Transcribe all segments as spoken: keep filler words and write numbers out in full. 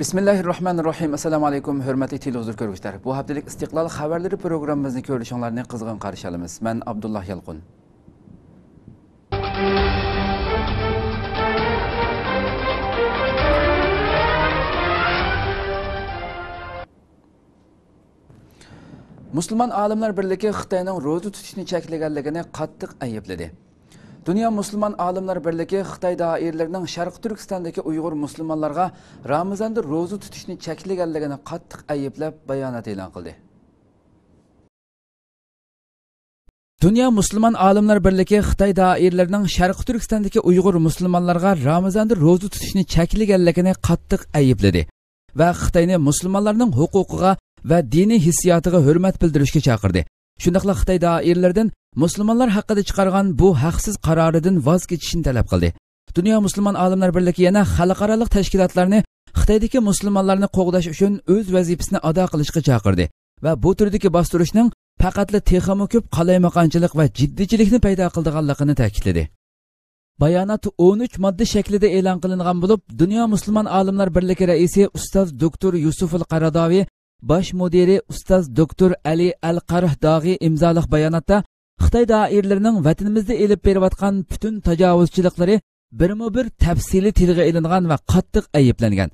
بىسمىللاھىررەھمانىررەھىم. ئەسسالامۇ ئەلەيكۇم، ھۆرمەتلىك تېلېۋىزور كۆرگۈچىلەر. بۇ ھەپتىلىك ئىستىقلال خەۋەرلىرى پروگراممىمىزنى كۆرۈشۈڭلارنى قىزغىن قارشى ئالىمىز. مەن ئابدۇللا يالقۇن. مۇسۇلمان ئالىملار بىرلىكى خىتاينىڭ روزا تۇتۇشنى چەكلىگەنلىكىنى قاتتىق ئەيىبلىدى. دۇنيا مۇسۇلمان ئالىملار بىرلىكى خىتاي دائىرىلىرىنىڭ شەرقىي تۈركىستاندىكى ئۇيغۇر مۇسۇلمانلارغا رامىزاندا روزا تۇتۇشنى چەكلىگەنلىكىنى قاتتىق ئەيىبلەپ بايانات ئېلان قىلدى. دۇنيا مۇسۇلمان ئالىملار بىرلىكى خىتاي دائىرىلىرىنىڭ شەرقىي تۈركىستاندىكى ئۇيغۇر مۇسۇلمانلارغا رامىزاندا روزا تۇتۇشنى چەكلىگەنلىكىنى قاتتىق ئەيىبلىدى ۋە خىتاينى مۇسۇلمانلارنىڭ ھوقۇقىغا ۋە دىنىي ھېسسىياتىغا ھۆرمەت بىلدۈرۈشكە چاقىردى. شۇنداقلا خىتاي دائىرىلىرىدىن مۇسۇلمانلار ھەققىدە چىقارغان بۇ ھەقسىز قارارىدىن ۋاز كېچىشنى تەلەپ قىلدى. دۇنيا مۇسۇلمان ئالىملار بىرلىكى يەنە خەلقئارالىق تەشكىلاتلارنى خىتايدىكى مۇسۇلمانلارنى قوغداش ئۈچۈن ئۆز ۋەزىپىسىنى ئادا قىلىشقا چاقىردى ۋە بۇ تۈردىكى باستۇرۇشنىڭ پەقەتلا تېخىمۇ كۆپ قالايمىقانچىلىق ۋە جىددىيچىلىكنى پەيدا قىلىدىغانلىقىنى تەكىتلىدى. بايانات ئون ئۈچ ماددا شەكلىدە ئېلان قىلىنغان بولۇپ، دۇنيا مۇسۇلمان ئالىملار بىرلىكى رەئىسى ئۇستاز دوكتور يۈسۈفۇل قاراداۋى، باش مۇدىرى ئۇستاز دوكتور ئەلى ئەل قارىھ داغى ئىمزالىق باياناتتا خىتاي دائىرىلىرىنىڭ ۋەتىنىمىزدە ئېلىپ بېرىۋاتقان پۈتۈن تاجاۋۇزچىلىقلىرى بىرمۇ بىر تەپسىلىي تىلغا ئېلىنغان ۋە قاتتىق ئەيىبلەنگەن.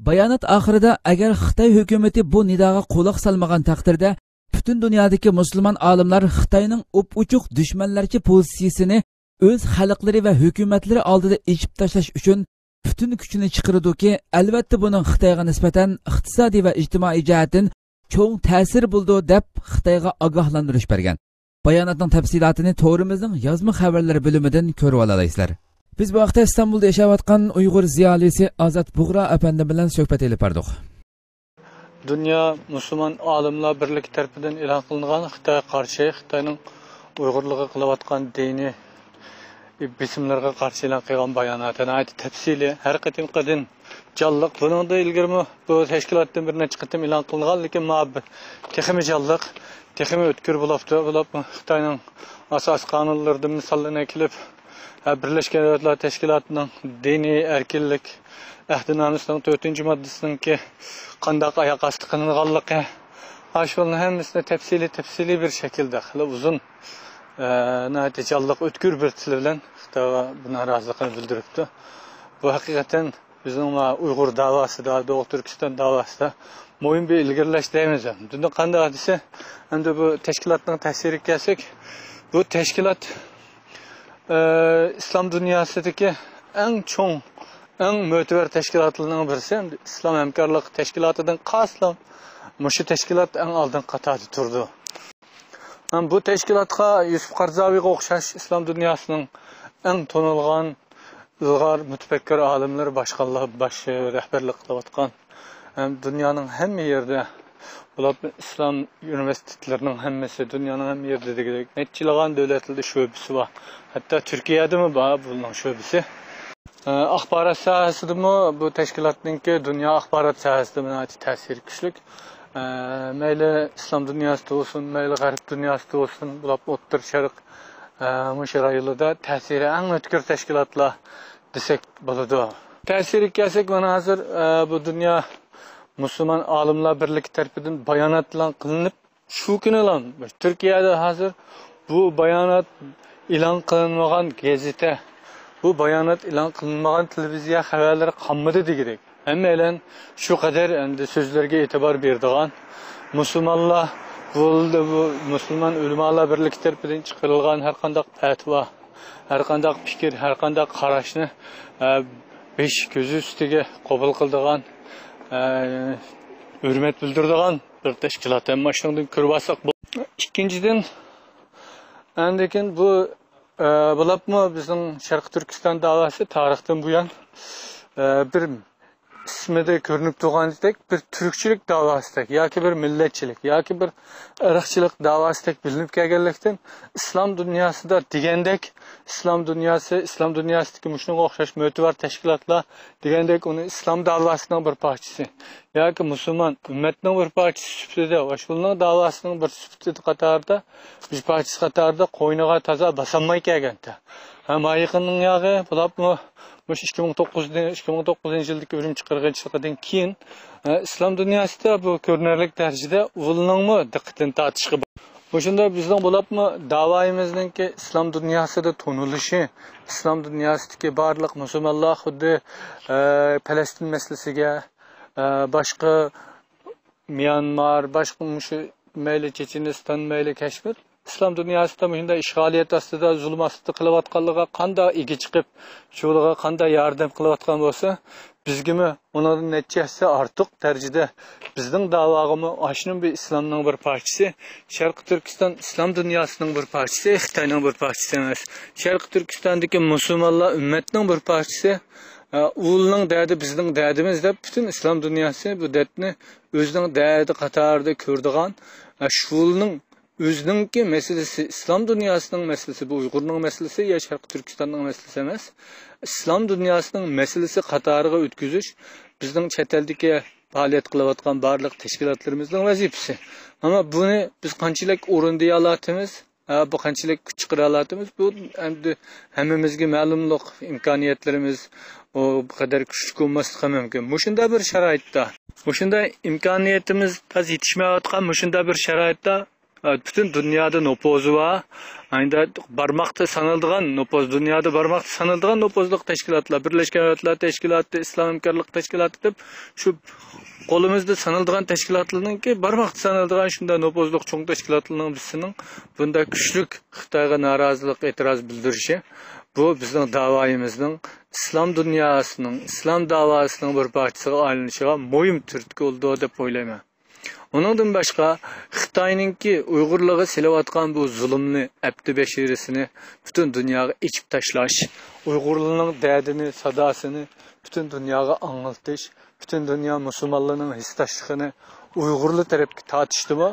بايانات ئاخىرىدا، ئەگەر خىتاي ھۆكۈمىتى بۇ نىداغا قۇلاق سالمىغان تەقدىردە، پۈتۈن دۇنيادىكى مۇسۇلمان ئالىملار خىتاينىڭ ئوپئوچۇق دۈشمەنلەرچە پوزىتسىيىسىنى ئۆز خەلقلىرى ۋە ھۆكۈمەتلىرى ئالدىدا ئېچىپ تاشلاش ئۈچۈن پۈتۈن كۈچىنى چىقىرىدۇكى، ئەلۋەتتە بۇنىڭ خىتايغا نىسبەتەن ئىقتىسادىي ۋە ئىجتىمائىي جەھەتتىن چوڭ تەسىرى بولىدۇ، دەپ خىتايغا ئاگاھلاندۇرۇش بەرگەن. باياناتنىڭ تەپسىلاتىنى تورىمىزنىڭ يازما خەۋەرلىرى بۆلۈمىدىن كۆرۈۋالالايسىلەر. بىز بۇ ھەقتە ئىستانبۇلدا ياشاۋاتقان ئۇيغۇر زىيالىيسى ئازات بۇغرا ئەپەندىم بىلەن سۆھبەت ئېلىپ باردۇق. دۇنيا مۇسۇلمان ئالىملار بىرلىكى تەرىپىدىن ئېلان قىلىنغان خىتايغا قارشى، خىتاينىڭ ئۇيغۇرلارغا قىلىۋاتقان دىنىي بېسىملىرىغا قارشى ئېلان قىلغان باياناتى ناھايىتى تەپسىلىي، ھەر قېتىمقىدىن جانلىق. بۇنىڭدىن ئىلگىرىمۇ بۇ تەشكىلاتتىن بىر نەچچە قېتىم ئېلان قىلىنغان، لېكىن مانا بۇ تېخىمۇ جانلىق، تېخىمۇ ئۆتكۈر بولۇپتۇ. بولۇپ خىتاينىڭ ئاساسىي قانۇنلىرىدىن مىساللارنى كېلىپ، ھە، بىرلەشكەن دۆلەتلەر تەشكىلاتىنىڭ دىنىي ئەركىنلىك ئەھدىنامىسىنىڭ تۆتىنچى ماددىسىنىڭكى قانداق ئاياق ئاستى قىلىنغانلىقى، ئاشۇلارنىڭ ھەممىسىنى تەپسىلىي، تەپسىلىي بىر شەكىلدە، خېلى ئۇزۇن، ئە، ناھايىتى جانلىق، ئۆتكۈر بىر تىل بىلەن خىتايغا بۇ نارازىلىقىنى بىلدۈرۈپتۇ. بۇ ھەقىقەتەن بىزنىڭ مانا ئۇيغۇر داۋاسىدا، دوغۇ تۈركىستان داۋاسىدا مۇھىم بىر ئىلگىرىلەش دەيمىز. بۇنى قانداق دېسە، ئەمدى بۇ تەشكىلاتنىڭ تەسىرىگە كەلسەك، بۇ تەشكىلات، ئە، ئىسلام دۇنياسىدىكى ئەڭ چوڭ، ئەڭ مۆتىۋەر تەشكىلاتلارنىڭ بىرسى، ئەمدى ئىسلام ھەمكارلىق تەشكىلاتىدىن خاسلا مۇشۇ تەشكىلات ئەڭ ئالدىنقى قاتاردا تۇرىدۇ. ھەم بۇ تەشكىلاتقا يۈسۈپ قارزاۋىغا ئوخشاش ئىسلام دۇنياسىنىڭ ئەڭ تونۇلغان ئىلغار مۇتەپەككۇر ئالىملىرى، باشقانلار باش رەھبەرلىك قىلىۋاتقان، ھەم دۇنيانىڭ ھەممە يېرىدە، بولۇپمۇ ئىسلام ئۇنىۋېرسىتېتلىرىنىڭ ھەممىسى، دۇنيانىڭ ھەممە يېرىدە دېگۈدەك نەچچىلىغان دۆلەتلەردە شۆبىسى بار. ھەتتا تۈركىيەدىمۇ بار بۇنىڭ شۆبىسى. ئە، ئاخبارات ساھەسىدىمۇ بۇ تەشكىلاتنىڭكى دۇنيا ئاخبارات ساھەسىدە ناھايىتى تەسىرى كۈچلۈك. ئە، مەيلى ئىسلام دۇنياسىدا بولسۇن، مەيلى غەرب دۇنياسىدا بولسۇن، بولۇپ ئوتتۇرا شەرق، ئە، مۇشۇ رايونلاردا تەسىرى ئەڭ ئۆتكۈر تەشكىلاتلار دېسەك بولىدۇ. تەسىرىگە كەلسەك، مانا ھازىر، ئە، بۇ دۇنيا مۇسۇلمان ئالىملار بىرلىكى تەرىپىدىن بايانات ئېلان قىلىنىپ، شۇ كۈنىلا تۈركىيەدە ھازىر بۇ بايانات ئېلان قىلىنمىغان گېزىتە، بۇ بايانات ئېلان قىلىنمىغان تېلېۋىزىيە خەۋەرلىرى قالمىدى دېگۈدەك. ھەممەيلەن شۇ قەدەر ئەمدى سۆزلەرگە ئېتىبار بېرىدىغان، مۇسۇلمانلار، بۇ، بۇ مۇسۇلمان ئۆلىمالار بىرلىكى تەرىپىدىن چىقىرىلغان ھەر قانداق پەتىۋا، ھەر قانداق پىكىر، ھەر قانداق قاراشنى، ئە، بېشى كۆزى ئۈستىگە قوبۇل قىلىدىغان، ئە، ھۆرمەت بىلدۈرىدىغان بىر تەشكىلات. ھەم مانا شۇنىڭدىن كۆرۈۋالساق بۇ. ئىككىنچىدىن، ئاندىن كېيىن بۇ، ئە، بولۇپمۇ بىزنىڭ شەرقىي تۈركىستان داۋاسى تارىختىن بۇيان، ئە، بىر ئىسمىدا كۆرۈنۈپ تۇرغاندەك بىر تۈركچىلىك داۋاسىدەك ياكى بىر مىللەتچىلىك ياكى بىر ئىرقچىلىق داۋاسىدەك بىلىنىپ كەلگەنلىكتىن، ئىسلام دۇنياسىدا دېگەندەك، ئىسلام دۇنياسى، ئىسلام دۇنياسىدىكى مۇشۇنىڭغا ئوخشاش مۆتىۋەر تەشكىلاتلار دېگەندەك ئۇنى ئىسلام داۋاسىنىڭ بىر پارچىسى ياكى مۇسۇلمان ئۈممەتنىڭ بىر پارچىسى سۈپىتىدە ۋە شۇنىڭ داۋاسىنىڭ بىر سۈپىتى قاتارىدا، بىر پارچىسى قاتارىدا قوينىغا تازا باسالماي كەلگەنتى. ھەم ھايىقىنىڭ ياغى بولۇپمۇ مۇشۇ ئىككى مىڭ توققۇزىنچى، ئىككى مىڭ توققۇزىنچى يىلدىكى ئۈرۈمچى قىرغىنچىلىقىدىن كېيىن، ئە، ئىسلام دۇنياسىدا بۇ كۆرۈنەرلىك دەرىجىدە ئۇلنىڭمۇ دىققىتىنى تارتىشقا بار. مۇشۇنداق بىزنىڭ بولۇپمۇ داۋايىمىزنىڭكى ئىسلام دۇنياسىدا تونۇلۇشى، ئىسلام دۇنياسىدىكى بارلىق مۇسۇلمانلار خۇددى، ئە، پەلەستىن مەسىلىسىگە، ئە، باشقا ميانمار، باشقا مۇشۇ مەيلى چېچېنىستان، مەيلى كەشمىر، ئىسلام دۇنياسىدا مۇشۇنداق ئىشغالىيەت ئاستىدا، زۇلۇم ئاستىدا قېلىۋاتقانلىقىغا قانداق ئىگە چىقىپ، شۇلارغا قانداق ياردەم قىلىۋاتقان بولسا، بىزگىمۇ ئۇنىڭدىن نەچچە ھەسسە ئارتۇق دەرىجىدە بىزنىڭ داۋاغىمۇ ئاشۇنىڭ بىر ئىسلامنىڭ بىر پارچىسى، شەرقىي تۈركىستان ئىسلام دۇنياسىنىڭ بىر پارچىسى، خىتاينىڭ بىر پارچىسى ئەمەس. شەرقىي تۈركىستاندىكى مۇسۇلمانلار ئۈممەتنىڭ بىر پارچىسى، ئە، ئۇلنىڭ دەردى بىزنىڭ دەردىمىز دەپ پۈتۈن ئىسلام دۇنياسى بۇ دەردنى ئۆزىنىڭ دەردى قاتارىدا كۆرىدىغان، ئە، شۇلنىڭ ئۆزىنىڭكى مەسىلىسى، ئىسلام دۇنياسىنىڭ مەسىلىسى، بۇ ئۇيغۇرنىڭ مەسىلىسى يا شەرقىي تۈركىستاننىڭ مەسىلىسى ئەمەس. ئىسلام دۇنياسىنىڭ مەسىلىسى قاتارىغا ئۆتكۈزۈش بىزنىڭ چەت ئەلدىكى پائالىيەت قىلىۋاتقان بارلىق تەشكىلاتلىرىمىزنىڭ ۋەزىپىسى. ئەمما بۇنى بىز قانچىلىك ئورۇندىيالاتىمىز، ھە، بۇ قانچىلىك كۈچ چىقىرالاتىمىز، بۇ ئەمدى ھەممىمىزگە مەلۇملۇق، ئىمكانىيەتلىرىمىز ئۇ بۇ قەدەر كۈچلۈك بولماسلىقى مۇمكىن. مۇشۇنداق بىر شارائىتتا، مۇشۇنداق ئىمكانىيىتىمىز تاز يېتىشمەيۋاتقان مۇشۇنداق بىر شارائىتتا، ئە، پۈتۈن دۇنيادا نوپۇزى بار، ئەمدى بارماقتا سانىلىدىغان نوپۇز، دۇنيادا بارماقتا سانىلىدىغان نوپۇزلۇق تەشكىلاتلار، بىرلەشكەن دۆلەتلەر تەشكىلاتى، ئىسلام ھەمكارلىق تەشكىلاتى دەپ شۇ قولىمىزدا سانىلىدىغان تەشكىلاتلارنىڭكى، بارماقتا سانىلىدىغان شۇنداق نوپۇزلۇق چوڭ تەشكىلاتلارنىڭ بىرسىنىڭ بۇنداق كۈچلۈك خىتايغا نارازىلىق، ئېتىراز بىلدۈرۈشى، بۇ بىزنىڭ داۋايىمىزنىڭ ئىسلام دۇنياسىنىڭ، ئىسلام داۋاسىنىڭ بىر پارچىسىغا ئايلىنىشىغا مۇھىم تۈرتكە بولىدۇ دەپ ئويلايمەن. ئۇنىڭدىن باشقا، خىتاينىڭكى ئۇيغۇرلارغا سېلىۋاتقان بۇ زۇلۇمنى، ئەپتى بەشىرىسىنى پۈتۈن دۇنياغا ئېچىپ تاشلاش، ئۇيغۇرلارنىڭ دەردىنى، ساداسىنى پۈتۈن دۇنياغا ئاڭلىتىش، پۈتۈن دۇنيا مۇسۇلمانلىرىنىڭ ھېسداشلىقىنى ئۇيغۇرلار تەرەپكە تارتىشتىمۇ،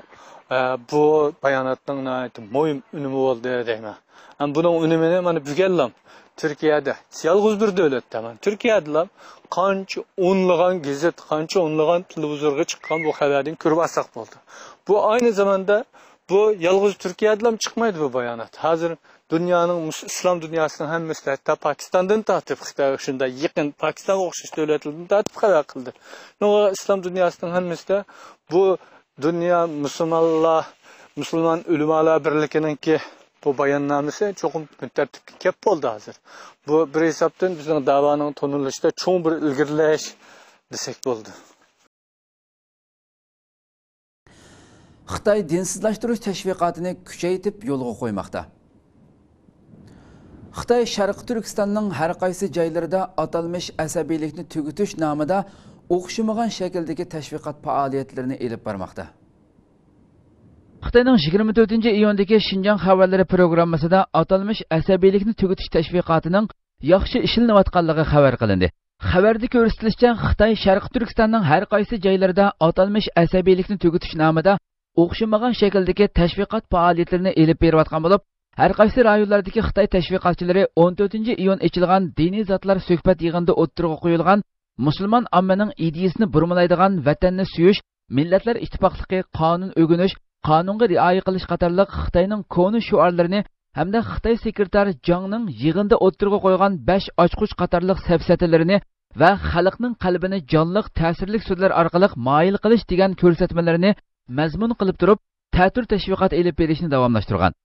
ئە، بۇ باياناتنىڭ ناھايىتى مۇھىم ئۈنۈمى بولدى دەيمەن. ھەم بۇنىڭ ئۈنۈمىنى مانا بۈگۈنلام تۈركىيەدە، يالغۇز بىر دۆلەتتە، مانا تۈركىيەدىلا قانچە ئونلىغان گېزىت، قانچە ئونلىغان تېلېۋىزورغا چىققان بۇ خەۋەردىن كۆرۈۋالساق بولدى. بۇ ئاينى زاماندا بۇ يالغۇز تۈركىيەدىلا چىقمايدۇ بۇ بايانات. ھازىر دۇنيانىڭ، مۇس-، ئىسلام دۇنياسىنىڭ ھەممىسىدە، ھەتتا پاكىستاندىن تارتىپ خىتايغا شۇنداق يېقىن، پاكىستانغا ئوخشاش دۆلەتلەردىن تارتىپ خەۋەر قىلدى. شۇڭا ئىسلام دۇنياسىنىڭ ھەممىسىدە بۇ دۇنيا مۇسۇلمانلار، مۇسۇلمان ئۆلىمالار بىرلىكىنىڭكى بۇ باياننامىسى چوقۇم كۈن تەرتىپكە كەپ بولدى ھازىر. بۇ بىر ھېسابتىن بىزنىڭ داۋانىڭ تونۇلۇشىدا چوڭ بىر ئىلگىرىلەش دېسەك بولىدۇ. خىتاي دىنسىزلاشتۇرۇش تەشۋىقاتىنى كۈچەيتىپ يولغا قويماقتا. خىتاي شەرقىي تۈركىستاننىڭ ھەر قايسى جايلىرىدا ئاتالمىش ئەسەبىيلىكنى تۈگىتىش نامىدا ئوخشىمىغان شەكىلدىكى تەشۋىقات پائالىيەتلىرىنى ئېلىپ بارماقتا. خىتاينىڭ يىگىرمە تۆتىنچى ئىيۇندىكى شىنجاڭ خەۋەرلىرى پروگراممىسىدا ئاتالمىش ئەسەبىيلىكنى تۈگىتىش تەشۋىقاتىنىڭ ياخشى ئىشلىنىۋاتقانلىقى خەۋەر قىلىندى. خەۋەردە كۆرسىتىلىشىچە، خىتاي شەرقىي تۈركىستاننىڭ ھەر قايسى جايلىرىدا ئاتالمىش ئەسەبىيلىكنى تۈگىتىش نامىدا ئوخشىمىغان شەكىلدىكى تەشۋىقات پائالىيەتلىرىنى ئېلىپ بېرىۋاتقان بولۇپ، ھەر قايسى رايونلاردىكى خىتاي تەشۋىقاتچىلىرى ئون تۆتىنچى ئىيۇن ئېچىلغان دىنىي زاتلار سۆھبەت يىغىنىدا ئوتتۇرىغا قويۇلغان مۇسۇلمان ئاممىنىڭ ئىدىيىسىنى بۇرمىلايدىغان ۋەتەننى سۆيۈش، مىللەتلەر ئىتتىپاقلىقى، قانۇن ئۆگىنىش، قانۇنغا رىئايە قىلىش قاتارلىق خىتاينىڭ كونا شوئارلىرىنى ھەمدە خىتاي سېكرېتارى جاڭنىڭ يىغىندا ئوتتۇرىغا قويغان بەش ئاچقۇچ قاتارلىق سەپسەتىلىرىنى ۋە خەلقنىڭ قەلبىنى جانلىق، تەسىرلىك سۆزلەر ئارقىلىق مايىل قىلىش دېگەن كۆرسەتمىلىرىنى مەزمۇن قىلىپ تۇرۇپ، تەتۈر تەشۋىقات ئېلىپ بېرىشنى داۋاملاشتۇرغان.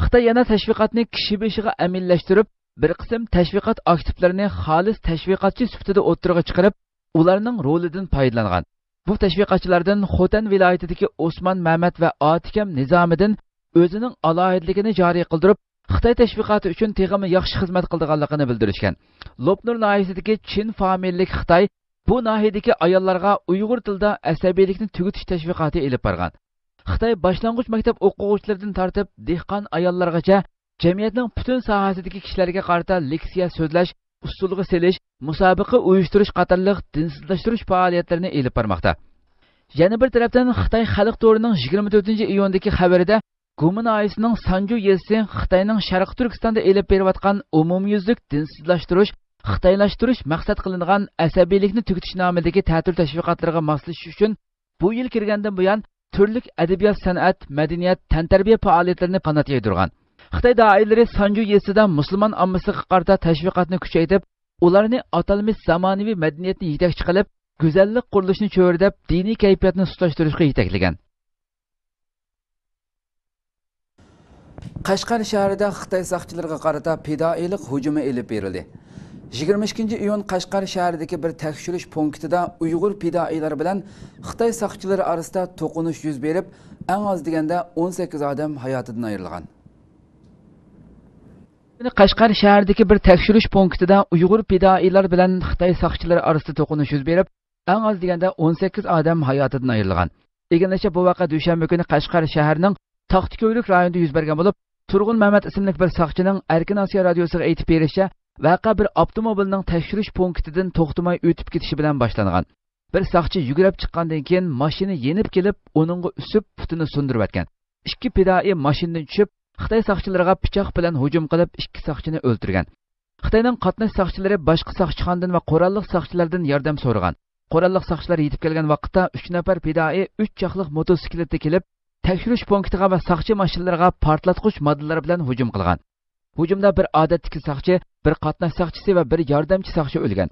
خىتاي يەنە تەشۋىقاتنى كىشى بېشىغا ئەمەلىيلەشتۈرۈپ، بىر قىسىم تەشۋىقات ئاكتىپلىرىنى خالىس تەشۋىقاتچى سۈپىتىدە ئوتتۇرىغا چىقىرىپ، ئۇلارنىڭ رولىدىن پايدىلانغان. بۇ تەشۋىقاتچىلاردىن خوتەن ۋىلايىتىدىكى ئوسمان مەمەت ۋە ئاتىكەم نىزامىدىن ئۆزىنىڭ ئالاھىدىلىكىنى جارى قىلدۇرۇپ، خىتاي تەشۋىقاتى ئۈچۈن تېخىمۇ ياخشى خىزمەت قىلىدىغانلىقىنى بىلدۈرۈشكەن. لوپنۇر ناھىيەسىدىكى چىن فامىلىلىك خىتاي بۇ ناھىيەدىكى ئاياللارغا ئۇيغۇر تىلىدا ئەسەبىيلىكنى تۈگىتىش تەشۋىقاتى ئېلىپ بارغان. خىتاي باشلانغۇچ مەكتەپ ئوقۇغۇچىلىرىدىن تارتىپ دېھقان ئاياللارغىچە جەمئىيەتنىڭ پۈتۈن ساھەسىدىكى كىشىلەرگە قارىتا لېكسىيە سۆزلەش، ئۇسسۇلغا سېلىش، مۇسابىقە ئۇيۇشتۇرۇش قاتارلىق دىنسىزلاشتۇرۇش پائالىيەتلىرىنى ئېلىپ بارماقتا. يەنە بىر تەرەپتىن، خىتاي خەلق تورىنىڭ يىگىرمە تۆتىنچى ئىيۇندىكى خەۋىرىدە گۇما ناھىيەسىنىڭ سانجۇ يېزىسى خىتاينىڭ شەرقىي تۈركىستاندا ئېلىپ بېرىۋاتقان ئومۇميۈزلۈك دىنسىزلاشتۇرۇش، خىتايلاشتۇرۇش مەقسەت قىلىنغان ئەسەبىيلىكنى تۈگىتىش نامىدىكى تەتۈر تەشۋىقاتلىرىغا ماسلىشىش ئۈچۈن بۇ يىل كىرگەندىن بۇيان، تۈرلۈك ئەدەبىيات، سەنئەت، مەدەنىيەت، تەنتەربىيە پائالىيەتلىرىنى قانات يايدۇرغان. خىتاي دائىرىلىرى سانجۇ يېزىسىدا مۇسۇلمان ئاممىسىغا قارىتا تەشۋىقاتنى كۈچەيتىپ، ئۇلارنى ئاتالمىش زامانىۋى مەدەنىيەتنى يېتەكچى قىلىپ، گۈزەللىك قۇرۇلۇشىنى چۆرىدەپ، دىنىي كەيپىياتنى سۇسلاشتۇرۇشقا يېتەكلىگەن. قەشقەر شەھىرىدە خىتاي ساقچىلىرىغا قارىتا پىدائىيلىق ھۇجۇمى ئېلىپ بېرىلدى. يىگىرمە ئىككىنچى ئىيۇن قەشقەر شەھىرىدىكى بىر تەكشۈرۈش پونكىتىدا ئۇيغۇر پىدائىيلار بىلەن خىتاي ساقچىلىرى ئارىسىدا توقۇنۇش يۈز بېرىپ، ئەڭ ئاز دېگەندە ئون سەككىز ئادەم ھاياتىدىن ئايرىلغان. قەشقەر شەھىرىدىكى بىر تەكشۈرۈش پونكىتىدا ئۇيغۇر پىدائىيلار بىلەن خىتاي ساقچىلىرى ئارىسىدا توقۇنۇش يۈز بېرىپ، ئەڭ ئاز دېگەندە ئون سەككىز ئادەم ھاياتىدىن ئايرىلغان. ئىگىلىنىشىچە، بۇ ۋەقە دۈشەنبە كۈنى قەشقەر شەھىرىنىڭ تاختىكۆۋرۈك رايونىدا يۈز بەرگەن بولۇپ، تۇرغۇن مەمەت ئىسىملىك بىر ساقچىنىڭ ئەركىن ئاسىيا رادىيوسىغا ئېيتىپ بېرىشىچە، ۋەقە بىر ئاپتوموبىلنىڭ تەكشۈرۈش پونكىتىدىن توختىماي ئۆتۈپ كېتىشى بىلەن باشلانغان. بىر ساقچى يۈگۈرۈپ چىققاندىن كېيىن، ماشىنا يېنىپ كېلىپ، ئۇنىڭغا ئۈسۈپ، پۇتىنى سۇندۇرۇۋەتكەن. ئىككى پىدائىي ماشىنىدىن چۈشۈپ، خىتاي ساقچىلىرىغا پىچاق بىلەن ھۇجۇم قىلىپ، ئىككى ساقچىنى ئۆلتۈرگەن. خىتاينىڭ قاتناش ساقچىلىرى باشقا ساقچىخانىدىن ۋە قوراللىق ساقچىلاردىن ياردەم سورىغان. قوراللىق ساقچىلار يېتىپ كەلگەن ۋاقىتتا، ئۈچ نەپەر پىدائىي ئۈچ چاقلىق موتوسىكلىتتا كېلىپ، تەكشۈرۈش پونكىتىغا ۋە ساقچى ماشىنىلىرىغا پارتلاتقۇچ ماددىلار بىلەن ھۇجۇم قىلغان. ھۇجۇمدا بىر ئادەتتىكى ساقچى، بىر قاتناش ساقچىسى ۋە بىر ياردەمچى ساقچى ئۆلگەن.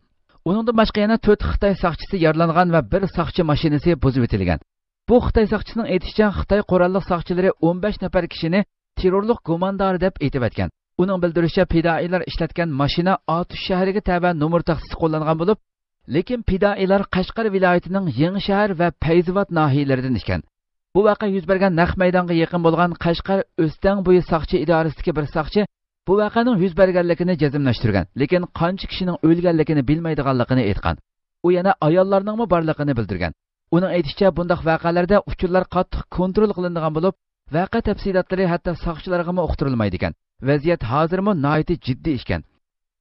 ئۇنىڭدىن باشقا يەنە تۆت خىتاي ساقچىسى يارىلانغان ۋە بىر ساقچى ماشىنىسى بۇزۇۋېتىلگەن. بۇ خىتاي ساقچىسىنىڭ ئېيتىشىچە، خىتاي قوراللىق ساقچىلىرى ئون بەش نەپەر كىشىنى تېررورلۇق گۇماندارى دەپ ئېتىۋەتكەن. ئۇنىڭ بىلدۈرۈشىچە، پىدائىيلار ئىشلەتكەن ماشىنا ئاتۇش شەھىرىگە تەۋە نومۇر تاختىسى قوللانغان بولۇپ، لېكىن پىدائىيلار قەشقەر ۋىلايىتىنىڭ يېڭىشەھەر ۋە پەيزىۋات ناھىيەلىرىدىن ئىكەن. بۇ ۋەقە يۈز بەرگەن نەق مەيدانغا يېقىن بولغان قەشقەر ئۆستەڭ بويى ساقچى ئىدارىسىدىكى بىر ساقچى بۇ ۋەقەنىڭ يۈز بەرگەنلىكىنى جەزملەشتۈرگەن، لېكىن قانچە كىشىنىڭ ئۆلگەنلىكىنى بىلمەيدىغانلىقىنى ئېيتقان. ئۇ يەنە ئاياللارنىڭمۇ بارلىقىنى بىلدۈرگەن. ئۇنىڭ ئېيتىشىچە، بۇنداق ۋەقەلەردە ئۇچۇرلار قاتتىق كونترول قىلىنىدىغان بولۇپ، ۋەقە تەپسىلاتلىرى ھەتتا ساقچىلارغىمۇ ئۇقتۇرۇلمايدىكەن. ۋەزىيەت ھازىرمۇ ناھايىتى جىددىي ئىكەن.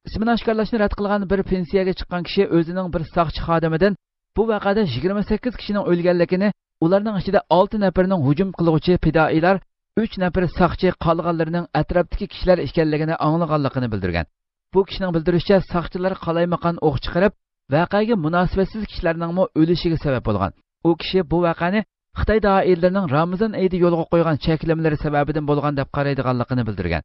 ئىسمىنى ئاشكارىلاشنى رەت قىلغان بىر پېنسىيەگە چىققان كىشى ئۆزىنىڭ بىر ساقچى خادىمىدىن بۇ ۋەقەدە يىگىرمە سەككىز كىشىنىڭ ئۆلگەنلىكىنى، ئۇلارنىڭ ئىچىدە ئالتە نەپىرىنىڭ ھۇجۇم قىلغۇچى پىدائىيلار، ئۈچ نەپىرى ساقچى، قالغانلىرىنىڭ ئەتراپتىكى كىشىلەر ئىكەنلىكىنى ئاڭلىغانلىقىنى بىلدۈرگەن. بۇ كىشىنىڭ بىلدۈرۈشىچە، ساقچىلار قالايمىقان ئوق چىقىرىپ، ۋەقەگە مۇناسىۋەتسىز كىشىلەرنىڭمۇ ئۆلۈشىگە سەۋەب بولغان. ئۇ كىشى بۇ ۋەقەنى خىتاي دائىرىلىرىنىڭ رامىزان ئېيىدا يولغا قويغان چەكلىمىلىرى سەۋەبىدىن بولغان دەپ قارايدىغانلىقىنى بىلدۈرگەن.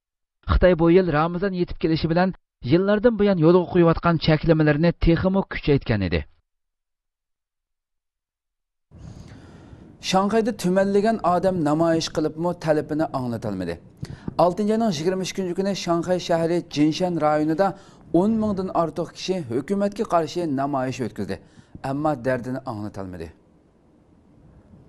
خىتاي بۇ يىل رامىزان يېتىپ كېلىشى بىلەن يىللاردىن بۇيان يولغا قويۇۋاتقان چەكلىمىلىرىنى تېخىمۇ كۈچەيتكەن ئىدى. شاڭخەيدە تۈمەنلىگەن ئادەم نامايىش قىلىپمۇ تەلىپىنى ئاڭلىتالمىدى. ئالتىنچى ئاينىڭ يىگىرمە ئىككىنچى كۈنى شاڭخەي شەھىرى جىنشەن رايونىدا ئون مىڭدىن ئارتۇق كىشى ھۆكۈمەتكە قارشى نامايىش ئۆتكۈزدى، ئەمما دەردىنى ئاڭلىتالمىدى.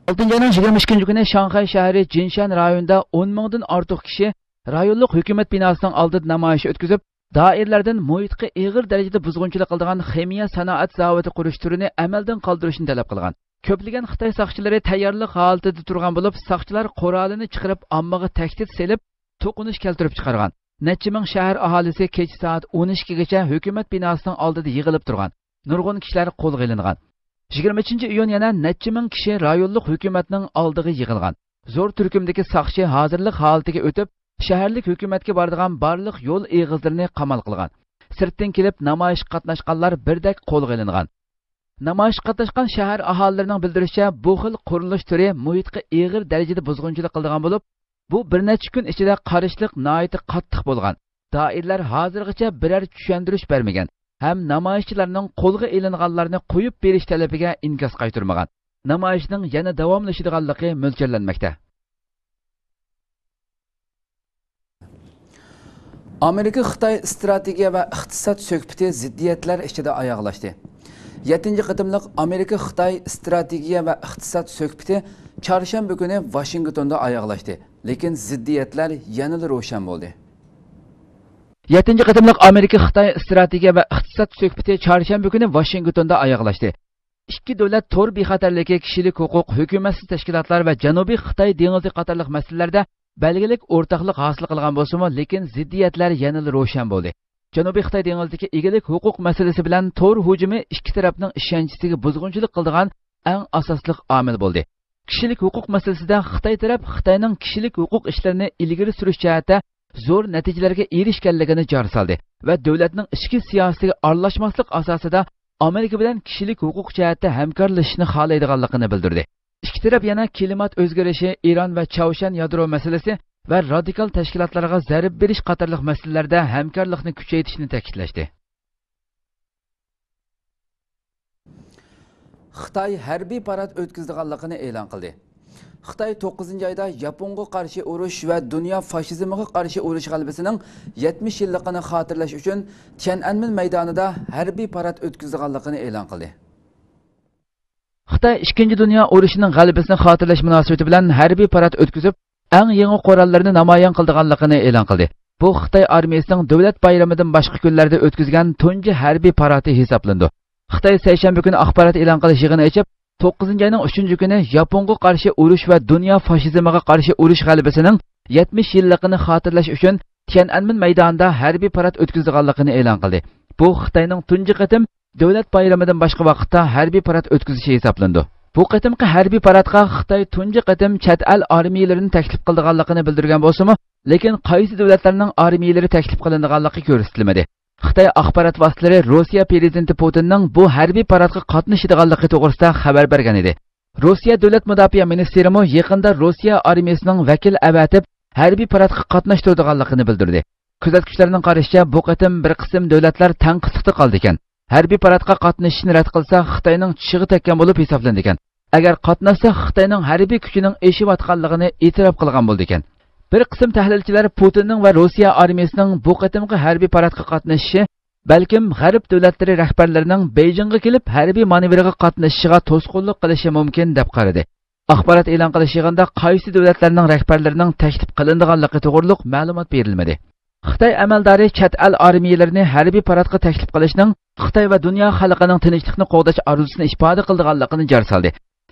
ئالتىنچى ئاينىڭ يىگىرمە ئىككىنچى كۈنى شاڭخەي شەھىرى جىنشەن رايونىدا ئون مىڭدىن ئارتۇق كىشى رايونلۇق ھۆكۈمەت بىناسىنىڭ ئالدىدا نامايىش ئۆتكۈزۈپ، دائىرىلەردىن مۇھىتقا ئېغىر دەرىجىدە بۇزغۇنچىلىق قىلىدىغان خىمىيە سانائەت زاۋۇتى قۇرۇش تۈرىنى ئەمەلدىن قالدۇرۇشنى تەلەپ قىلغان. كۆپلىگەن خىتاي ساقچىلىرى تەييارلىق ھالىتىدە تۇرغان بولۇپ، ساقچىلار قورالىنى چىقىرىپ، ئاممىغا تەھدىت سېلىپ، توقۇنۇش كەلتۈرۈپ چىقارغان. نەچچە مىڭ شەھەر ئاھالىسى كېچە سائەت ئون ئىككىگىچە ھۆكۈمەت بىناسىنىڭ ئالدىدا يىغىلىپ تۇرغان. نۇرغۇن كىشىلەر قولغا ئېلىنغان. يىگىرمە ئۈچىنچى ئىيۇن يەنە نەچچە مىڭ كىشى رايونلۇق ھۆكۈمەتنىڭ ئالدىغا يىغىلغان. زور تۈركۈمدىكى ساقچى ھازىرلىق ھالىتىگە ئۆتۈپ، شەھەرلىك ھۆكۈمەتكە بارىدىغان بارلىق يول ئېغىزلىرىنى قامال قىلغان. سىرتتىن كېلىپ نامايىشقا قاتناشقانلار بىردەك قولغا ئېلىنغان. نامايىشقا قاتناشقان شەھەر ئاھالىلىرىنىڭ بىلدۈرۈشىچە، بۇ خىل قۇرۇلۇش تۈرى مۇھىتقا ئېغىر دەرىجىدە بۇزغۇنچىلىق قىلىدىغان بولۇپ، بۇ بىر نەچچە كۈن ئىچىدە قارشىلىق ناھايىتى قاتتىق بولغان. دائىرىلەر ھازىرغىچە بىرەر چۈشەندۈرۈش بەرمىگەن ھەم نامايىشچىلارنىڭ قولغا ئېلىنغانلارنى قويۇپ بېرىش تەلىپىگە ئىنكاس قايتۇرمىغان. نامايىشنىڭ يەنە داۋاملىشىدىغانلىقى مۆلچەرلەنمەكتە. ئامېرىكا-خىتاي ئىستراتېگىيە ۋە ئىقتىساد سۆھبىتى زىددىيەتلەر ئىچىدە ئاياغلاشتى. يەتتىنچى قېتىملىق ئامېرىكا-خىتاي ئىستراتېگىيە ۋە ئىقتىساد سۆھبىتى چارشەنبە كۈنى ۋاشىنگتوندا ئاياغلاشتى، لېكىن زىددىيەتلەر يەنىلا روشەن بولدى. يەتتىنچى قېتىملىق ئامېرىكا-خىتاي ئىستراتېگىيە ۋە ئىقتىساد سۆھبىتى چارشەنبە كۈنى ۋاشىنگتوندا ئاياغلاشتى. ئىككى دۆلەت تور بىخەتەرلىكى، كىشىلىك ھوقۇق، ھۆكۈمەتسىز تەشكىلاتلار ۋە جەنۇبىي خىتاي دېڭىزى قاتارلىق مەسىلىلەردە بەلگىلىك ئورتاقلىق ھاسىل قىلغان بولسىمۇ، لېكىن زىددىيەتلەر يەنىلا روشەن بولدى. جەنۇبىي خىتاي دېڭىزىدىكى ئىگىلىك ھوقۇق مەسىلىسى بىلەن تور ھۇجۇمى ئىككى تەرەپنىڭ ئىشەنچىسىگە بۇزغۇنچىلىق قىلىدىغان ئەڭ ئاساسلىق ئامىل بولدى. كىشىلىك ھوقۇق مەسىلىسىدە خىتاي تەرەپ خىتاينىڭ كىشىلىك ھوقۇق ئىشلىرىنى ئىلگىرى سۈرۈش جەھەتتە زور نەتىجىلەرگە ئېرىشكەنلىكىنى جار سالدى ۋە دۆلەتنىڭ ئىچكى سىياسىتىگە ئارىلاشماسلىق ئاساسىدا ئامېرىكا بىلەن كىشىلىك ھوقۇق جەھەتتە ھەمكارلىشىشنى خالايدىغانلىقىنى بىلدۈردى. ئىككى تەرەپ يەنە كىلىمات ئۆزگىرىشى، ئىران ۋە چاۋشيەن يادرو مەسىلىسى ۋە رادىكال تەشكىلاتلارغا زەربە بېرىش قاتارلىق مەسىلىلەردە ھەمكارلىقنى كۈچەيتىشنى تەكىتلەشتى. خىتاي ھەربىي پارات ئۆتكۈزىدىغانلىقىنى ئېلان قىلدى. خىتاي توققۇزىنچى ئايدا ياپونغا قارشى ئۇرۇش ۋە دۇنيا فاشىزمىغا قارشى ئۇرۇش غەلىبىسىنىڭ يەتمىش يىللىقىنى خاتىرىلەش ئۈچۈن تيەنئەنمېن مەيدانىدا ھەربىي پارات ئۆتكۈزىدىغانلىقىنى ئېلان قىلدى. خىتاي ئىككىنچى دۇنيا ئۇرۇشىنىڭ غەلىبىسىنى خاتىرىلەش مۇناسىۋىتى بىلەن ھەربىي پارات ئۆتكۈزۈپ، ئەڭ يېڭى قوراللىرىنى نامايان قىلىدىغانلىقىنى ئېلان قىلدى. بۇ خىتاي ئارمىيىسىنىڭ دۆلەت بايرىمىدىن باشقا كۈنلەردە ئۆتكۈزگەن تۇنجى ھەربىي پاراتى ھېسابلىنىدۇ. خىتاي سەيشەنبە كۈنى ئاخبارات ئېلان قىلىش يىغىنى ئېچىپ، توققۇزىنچى ئاينىڭ ئۈچىنچى كۈنى ياپونغا قارشى ئۇرۇش ۋە دۇنيا فاشىزمىغا قارشى ئۇرۇش غەلىبىسىنىڭ يەتمىش يىللىقىنى خاتىرىلەش ئۈچۈن تيەنئەنمېن مەيدانىدا ھەربىي پارات ئۆتكۈزىدىغانلىقىنى ئېلان قىلدى. بۇ خىتاينىڭ تۇنجى قېتىم دۆلەت بايرىمىدىن باشقا ۋاقىتتا ھەربىي پارات ئۆتكۈزۈشى ھېسابلىنىدۇ. بۇ قېتىمقى ھەربىي پاراتقا خىتاي تۇنجى قېتىم چەت ئەل ئارمىيىلىرىنى تەكلىپ قىلىدىغانلىقىنى بىلدۈرگەن بولسىمۇ، لېكىن قايسى دۆلەتلەرنىڭ ئارمىيىلىرى تەكلىپ قىلىنىدىغانلىقى كۆرسىتىلمىدى. خىتاي ئاخبارات ۋاسىتىلىرى روسىيە پىرېزىدېنتى پۇتىننىڭ بۇ ھەربىي پاراتقا قاتنىشىدىغانلىقى توغرىسىدا خەۋەر بەرگەن ئىدى. روسىيە دۆلەت مۇداپىئە مىنىستىرىمۇ يېقىندا روسىيە ئارمىيىسىنىڭ ۋەكىل ئەۋەتىپ، ھەربىي پاراتقا قاتناشتۇرىدىغانلىقىنى بىلدۈردى. كۆزەتكۈچىلەرنىڭ قارىشىچە، بۇ قېتىم بىر قىسىم دۆلەتلەر تەڭقىسلىقتا قالىدىكەن. ھەربىي پاراتقا قاتنىشىشنى رەت قىلسا، خىتاينىڭ چىشىغا تەگكەن بولۇپ ھېسابلىنىدىكەن. ئەگەر قاتناشسا، خىتاينىڭ ھەربىي كۈچىنىڭ ئېشىۋاتقانلىقىنى ئېتىراپ قىلغان بولىدىكەن. بىر قىسىم تەھلىلچىلەر پۇتىننىڭ ۋە روسىيە ئارمىيىسىنىڭ بۇ قېتىمقى ھەربىي پاراتقا قاتنىشىشى بەلكىم غەرب دۆلەتلىرى رەھبەرلىرىنىڭ بېيجىڭغا كېلىپ ھەربىي مانېۋىرغا قاتنىشىشىغا توسقۇنلۇق قىلىشى مۇمكىن، دەپ قارىدى. ئاخبارات ئېلان قىلىش يىغىنىدا قايسى دۆلەتلەرنىڭ رەھبەرلىرىنىڭ تەكلىپ قىلىنىدىغانلىقى توغرۇلۇق مەلۇمات بېرىلمىدى. خىتاي ئەمەلدارى چەت ئەل ئارمىيىلىرىنى ھەربىي پاراتقا تەكلىپ قىلىشنىڭ خىتاي ۋە دۇنيا خەلقىنىڭ تىنچلىقنى قوغداش ئارزۇسىنى ئىپادە قىلىدىغانلىقىنى جار سالدى.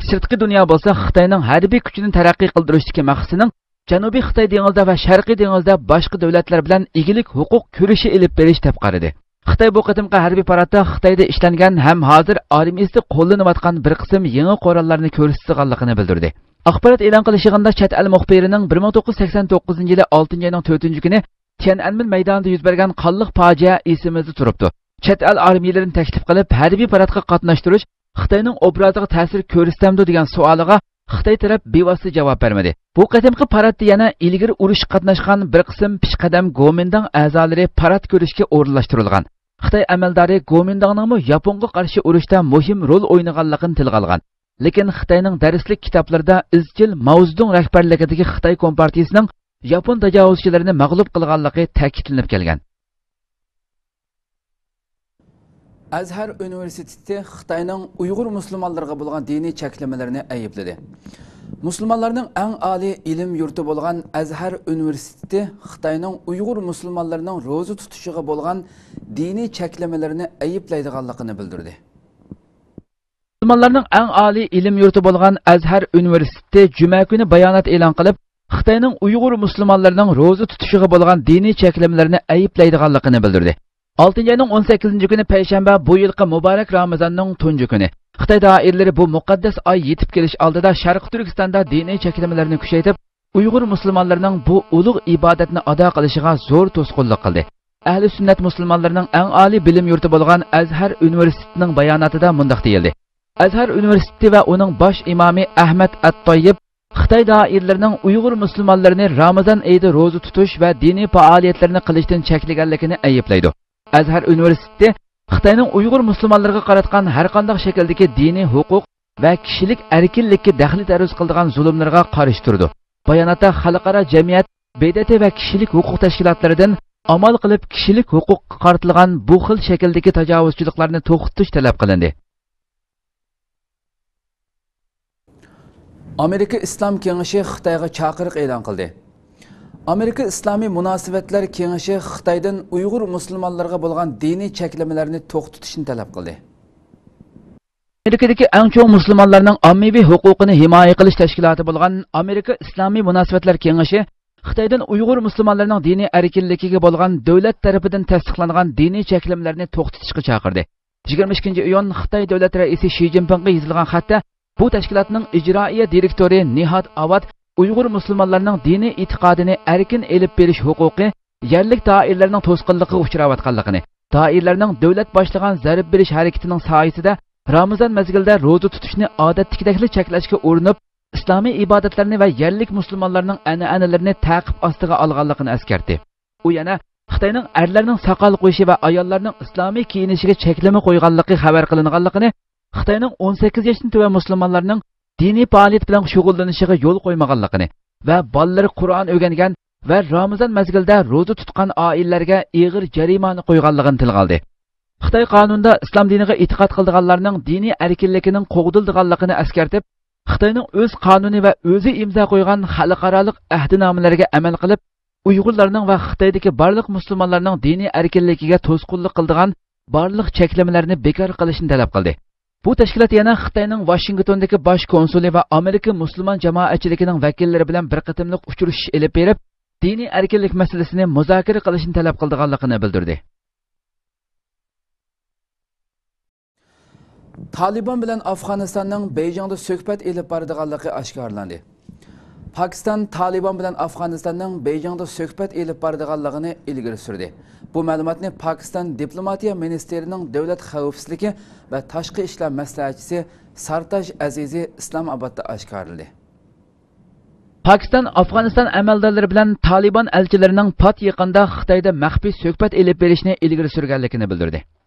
سىرتقى دۇنيا بولسا خىتاينىڭ ھەربىي كۈچىنى تەرەققىي قىلدۇرۇشتىكى مەقسىتىنىڭ جەنۇبىي خىتاي دېڭىزىدا ۋە شەرقىي دېڭىزدا باشقا دۆلەتلەر بىلەن ئىگىلىك ھوقۇق كۈرىشى ئېلىپ بېرىش دەپ قارىدى. خىتاي بۇ قېتىمقى ھەربىي پاراتتا خىتايدا ئىشلەنگەن ھەم ھازىر ئارمىيىسىدا قوللىنىۋاتقان بىر قىسىم يېڭى قوراللارنى كۆرسىتىدىغانلىقىنى بىلدۈردى. ئاخبارات ئېلان قىلىش يىغىنىدا چەت ئەل مۇخبىرىنىڭ بىر مىڭ توققۇز يۈز سەكسەن توققۇزىنچى يىلى ئالتىنچى ئاينىڭ تۆتىنچى كۈنى تيەنئەنمېن مەيدانىدا يۈز بەرگەن قانلىق پاجىئە ئېسىمىزدە تۇرۇپتۇ. چەت ئەل ئارمىيىلىرىنى تەكلىپ قىلىپ، ھەربىي پاراتقا قاتناشتۇرۇش خىتاينىڭ ئوبرازىغا تەسىر كۆرسىتەمدۇ دېگەن سوئالىغا خىتاي تەرەپ بىۋاسىتە جاۋاب بەرمىدى. بۇ قېتىمقى پاراتتا يەنە ئىلگىرى ئۇرۇشقا قاتناشقان بىر قىسىم پېشقەدەم گومىنداڭ ئەزالىرى پارات كۆرۈشكە ئورۇنلاشتۇرۇلغان. خىتاي ئەمەلدارى گومىنداڭنىڭمۇ ياپونغا قارشى ئۇرۇشتا مۇھىم رول ئوينىغانلىقىنى تىلغا ئالغان. لېكىن خىتاينىڭ دەرسلىك كىتابلىرىدا ئىزچىل ماۋزېدۇڭ رەھبەرلىكىدىكى خىتاي كومپارتىيىسىنىڭ ياپون تاجاۋۇزچىلىرىنى مەغلۇپ قىلغانلىقى تەكىتلىنىپ كەلگەن. ئەزھەر ئۇنىۋېرسىتېتى خىتاينىڭ ئۇيغۇر مۇسۇلمانلىرىغا بولغان دىنىي چەكلىمىلىرىنى ئەيىبلىدى. مۇسۇلمانلارنىڭ ئەڭ ئالىي ئىلىم يۇرتى بولغان ئەزھەر ئۇنىۋېرسىتېتى خىتاينىڭ ئۇيغۇر مۇسۇلمانلىرىنىڭ روزا تۇتۇشىغا بولغان دىنىي چەكلىمىلىرىنى ئەيىبلەيدىغانلىقىنى بىلدۈردى. مۇسۇلمانلارنىڭ ئەڭ ئالىي ئىلىم يۇرتى بولغان ئەزھەر ئۇنىۋېرسىتېتى جۈمە كۈنى بايانات ئېلان قىلىپ، خىتاينىڭ ئۇيغۇر مۇسۇلمانلىرىنىڭ روزا تۇتۇشىغا بولغان دىنىي چەكلىمىلىرىنى ئەيىبلەيدىغانلىقىنى بىلدۈردى. ئالتىنچى ئاينىڭ ئون سەككىزىنچى كۈنى پەيشەنبە، بۇ يىلقى مۇبارەك رامىزاننىڭ تۇنجى كۈنى. خىتاي دائىرىلىرى بۇ مۇقەددەس ئاي يېتىپ كېلىش ئالدىدا شەرقىي تۈركىستاندا دىنىي چەكلىمىلەرنى كۈچەيتىپ، ئۇيغۇر مۇسۇلمانلىرىنىڭ بۇ ئۇلۇغ ئىبادەتنى ئادا قىلىشىغا زور توسقۇنلۇق قىلدى. ئەھلى سۈننەت مۇسۇلمانلىرىنىڭ ئەڭ ئالىي بىلىم يۇرتى بولغان ئەزھەر ئۇنىۋېرسىتېتىنىڭ باياناتىدا مۇنداق دېيىلدى: ئەزھەر ئۇنىۋېرسىتېتى ۋە ئۇنىڭ باش ئىمامى ئەھمەد ئەت تاييىب خىتاي دائىرىلىرىنىڭ ئۇيغۇر مۇسۇلمانلىرىنى رامىزان ئېيىدا روزا تۇتۇش ۋە دىنىي پائالىيەتلەرنى قىلىشتىن چەكلىگەنلىكىنى ئەيىبلەيدۇ. ئەزھەر ئۇنىۋېرسىتېتى خىتاينىڭ ئۇيغۇر مۇسۇلمانلىرىغا قاراتقان ھەرقانداق شەكىلدىكى دىنىي ھوقۇق ۋە كىشىلىك ئەركىنلىككە دەخلى تەرۇز قىلىدىغان زۇلۇملىرىغا قارشى تۇرىدۇ. باياناتتا خەلقئارا جەمئىيەت، ب د ت ۋە كىشىلىك ھوقۇق تەشكىلاتلىرىدىن ئامال قىلىپ كىشىلىك ھوقۇققا قارىتىلغان بۇ خىل شەكىلدىكى تاجاۋۇزچىلىقلارنى توختىتىش تەلەپ قىلىندى. ئامېرىكا ئىسلام كېڭىشى خىتايغا چاقىرىق ئېلان قىلدى. ئامېرىكا ئىسلامىي مۇناسىۋەتلەر كېڭىشى خىتايدىن ئۇيغۇر مۇسۇلمانلىرىغا بولغان دىنىي چەكلىمىلەرنى توختىتىشنى تەلەپ قىلدى. ئامېرىكىدىكى ئەڭ چوڭ مۇسۇلمانلارنىڭ ئاممىۋى ھوقۇقىنى ھىمايە قىلىش تەشكىلاتى بولغان ئامېرىكا ئىسلامىي مۇناسىۋەتلەر كېڭىشى خىتايدىن ئۇيغۇر مۇسۇلمانلىرىنىڭ دىنىي ئەركىنلىكىگە بولغان دۆلەت تەرىپىدىن تەستىقلانغان دىنىي چەكلىمىلەرنى توختىتىشقا چاقىردى. يىگىرمە ئىككىنچى ئىيۇن خىتاي دۆلەت رەئىسى شى جىنپىڭغا يېزىلغان خەتتە بۇ تەشكىلاتنىڭ ئىجرائىيە دىرېكتورى نىھاد ئاۋات ئۇيغۇر مۇسۇلمانلارنىڭ دىنىي ئېتىقادىنى ئەركىن ئېلىپ بېرىش ھوقۇقى يەرلىك دائىرىلەرنىڭ توسقۇنلۇقىغا ئۇچراۋاتقانلىقىنى، دائىرىلەرنىڭ دۆلەت باشلىغان زەربە بېرىش ھەرىكىتىنىڭ سايىسىدە رامىزان مەزگىلىدە روزا تۇتۇشنى ئادەتتىكىدەكلا چەكلەشكە ئۇرۇنۇپ، ئىسلامىي ئىبادەتلەرنى ۋە يەرلىك مۇسۇلمانلارنىڭ ئەنئەنىلىرىنى تەقىب ئاستىغا ئالغانلىقىنى ئەسكەرتتى. ئۇ يەنە خىتاينىڭ ئەرلەرنىڭ ساقال قويۇشى ۋە ئاياللارنىڭ ئىسلامىي كىيىنىشىگە چەكلىمە قويغانلىقى خەۋەر قىلىنغانلىقىنى، خىتاينىڭ ئون سەككىز ياشتىن تۆۋەن مۇسۇلمانلارنىڭ دىنىي پائالىيەت بىلەن شۇغۇللىنىشىغا يول قويمىغانلىقىنى ۋە بالىلىرى قۇرئان ئۆگەنگەن ۋە رامىزان مەزگىلىدە روزا تۇتقان ئائىلىلەرگە ئېغىر جەرىمانە قويغانلىقىنى تىلغا ئالدى. خىتاي قانۇنىدا ئىسلام دىنىغا ئېتىقاد قىلىدىغانلارنىڭ دىنىي ئەركىنلىكىنىڭ قوغدىلىدىغانلىقىنى ئەسكەرتىپ، خىتاينىڭ ئۆز قانۇنى ۋە ئۆزى ئىمزا قويغان خەلقئارالىق ئەھدىنامىلەرگە ئەمەل قىلىپ، ئۇيغۇرلارنىڭ ۋە خىتايدىكى بارلىق مۇسۇلمانلارنىڭ دىنىي ئەركىنلىكىگە توسقۇنلۇق قىلىدىغان بارلىق چەكلىمىلەرنى بىكار قىلىشنى تەلەپ قىلدى. بۇ تەشكىلات يەنە خىتاينىڭ ۋاشىنگتوندىكى باش كونسۇلى ۋە ئامېرىكا مۇسۇلمان جامائەتچىلىكىنىڭ ۋەكىللىرى بىلەن بىر قېتىملىق ئۇچرىشىش ئېلىپ بېرىپ، دىنىي ئەركىنلىك مەسىلىسىنى مۇزاكىرە قىلىشنى تەلەپ قىلىدىغانلىقىنى بىلدۈردى. تالىبان بىلەن ئافغانىستاننىڭ بېيجىڭدا سۆھبەت ئېلىپ بارىدىغانلىقى ئاشكارىلاندى. پاكىستان تالىبان بىلەن ئافغانىستاننىڭ بېيجىڭدا سۆھبەت ئېلىپ بارىدىغانلىقىنى ئىلگىرى سۈردى. بۇ مەلۇماتنى پاكىستان دىپلوماتىيە مىنىستىرىنىڭ دۆلەت خەۋپسىزلىكى ۋە تاشقى ئىشلار مەسلىھەتچىسى سارتاش ئەزىزى ئىسلامئابادتا ئاشكارىلىدى. پاكىستان ئافغانىستان ئەمەلدارلىرى بىلەن تالىبان ئەلچىلىرىنىڭ پات يېقىندا خىتايدا مەخپىي سۆھبەت ئېلىپ بېرىشنى ئىلگىرى سۈرگەنلىكىنى بىلدۈردى.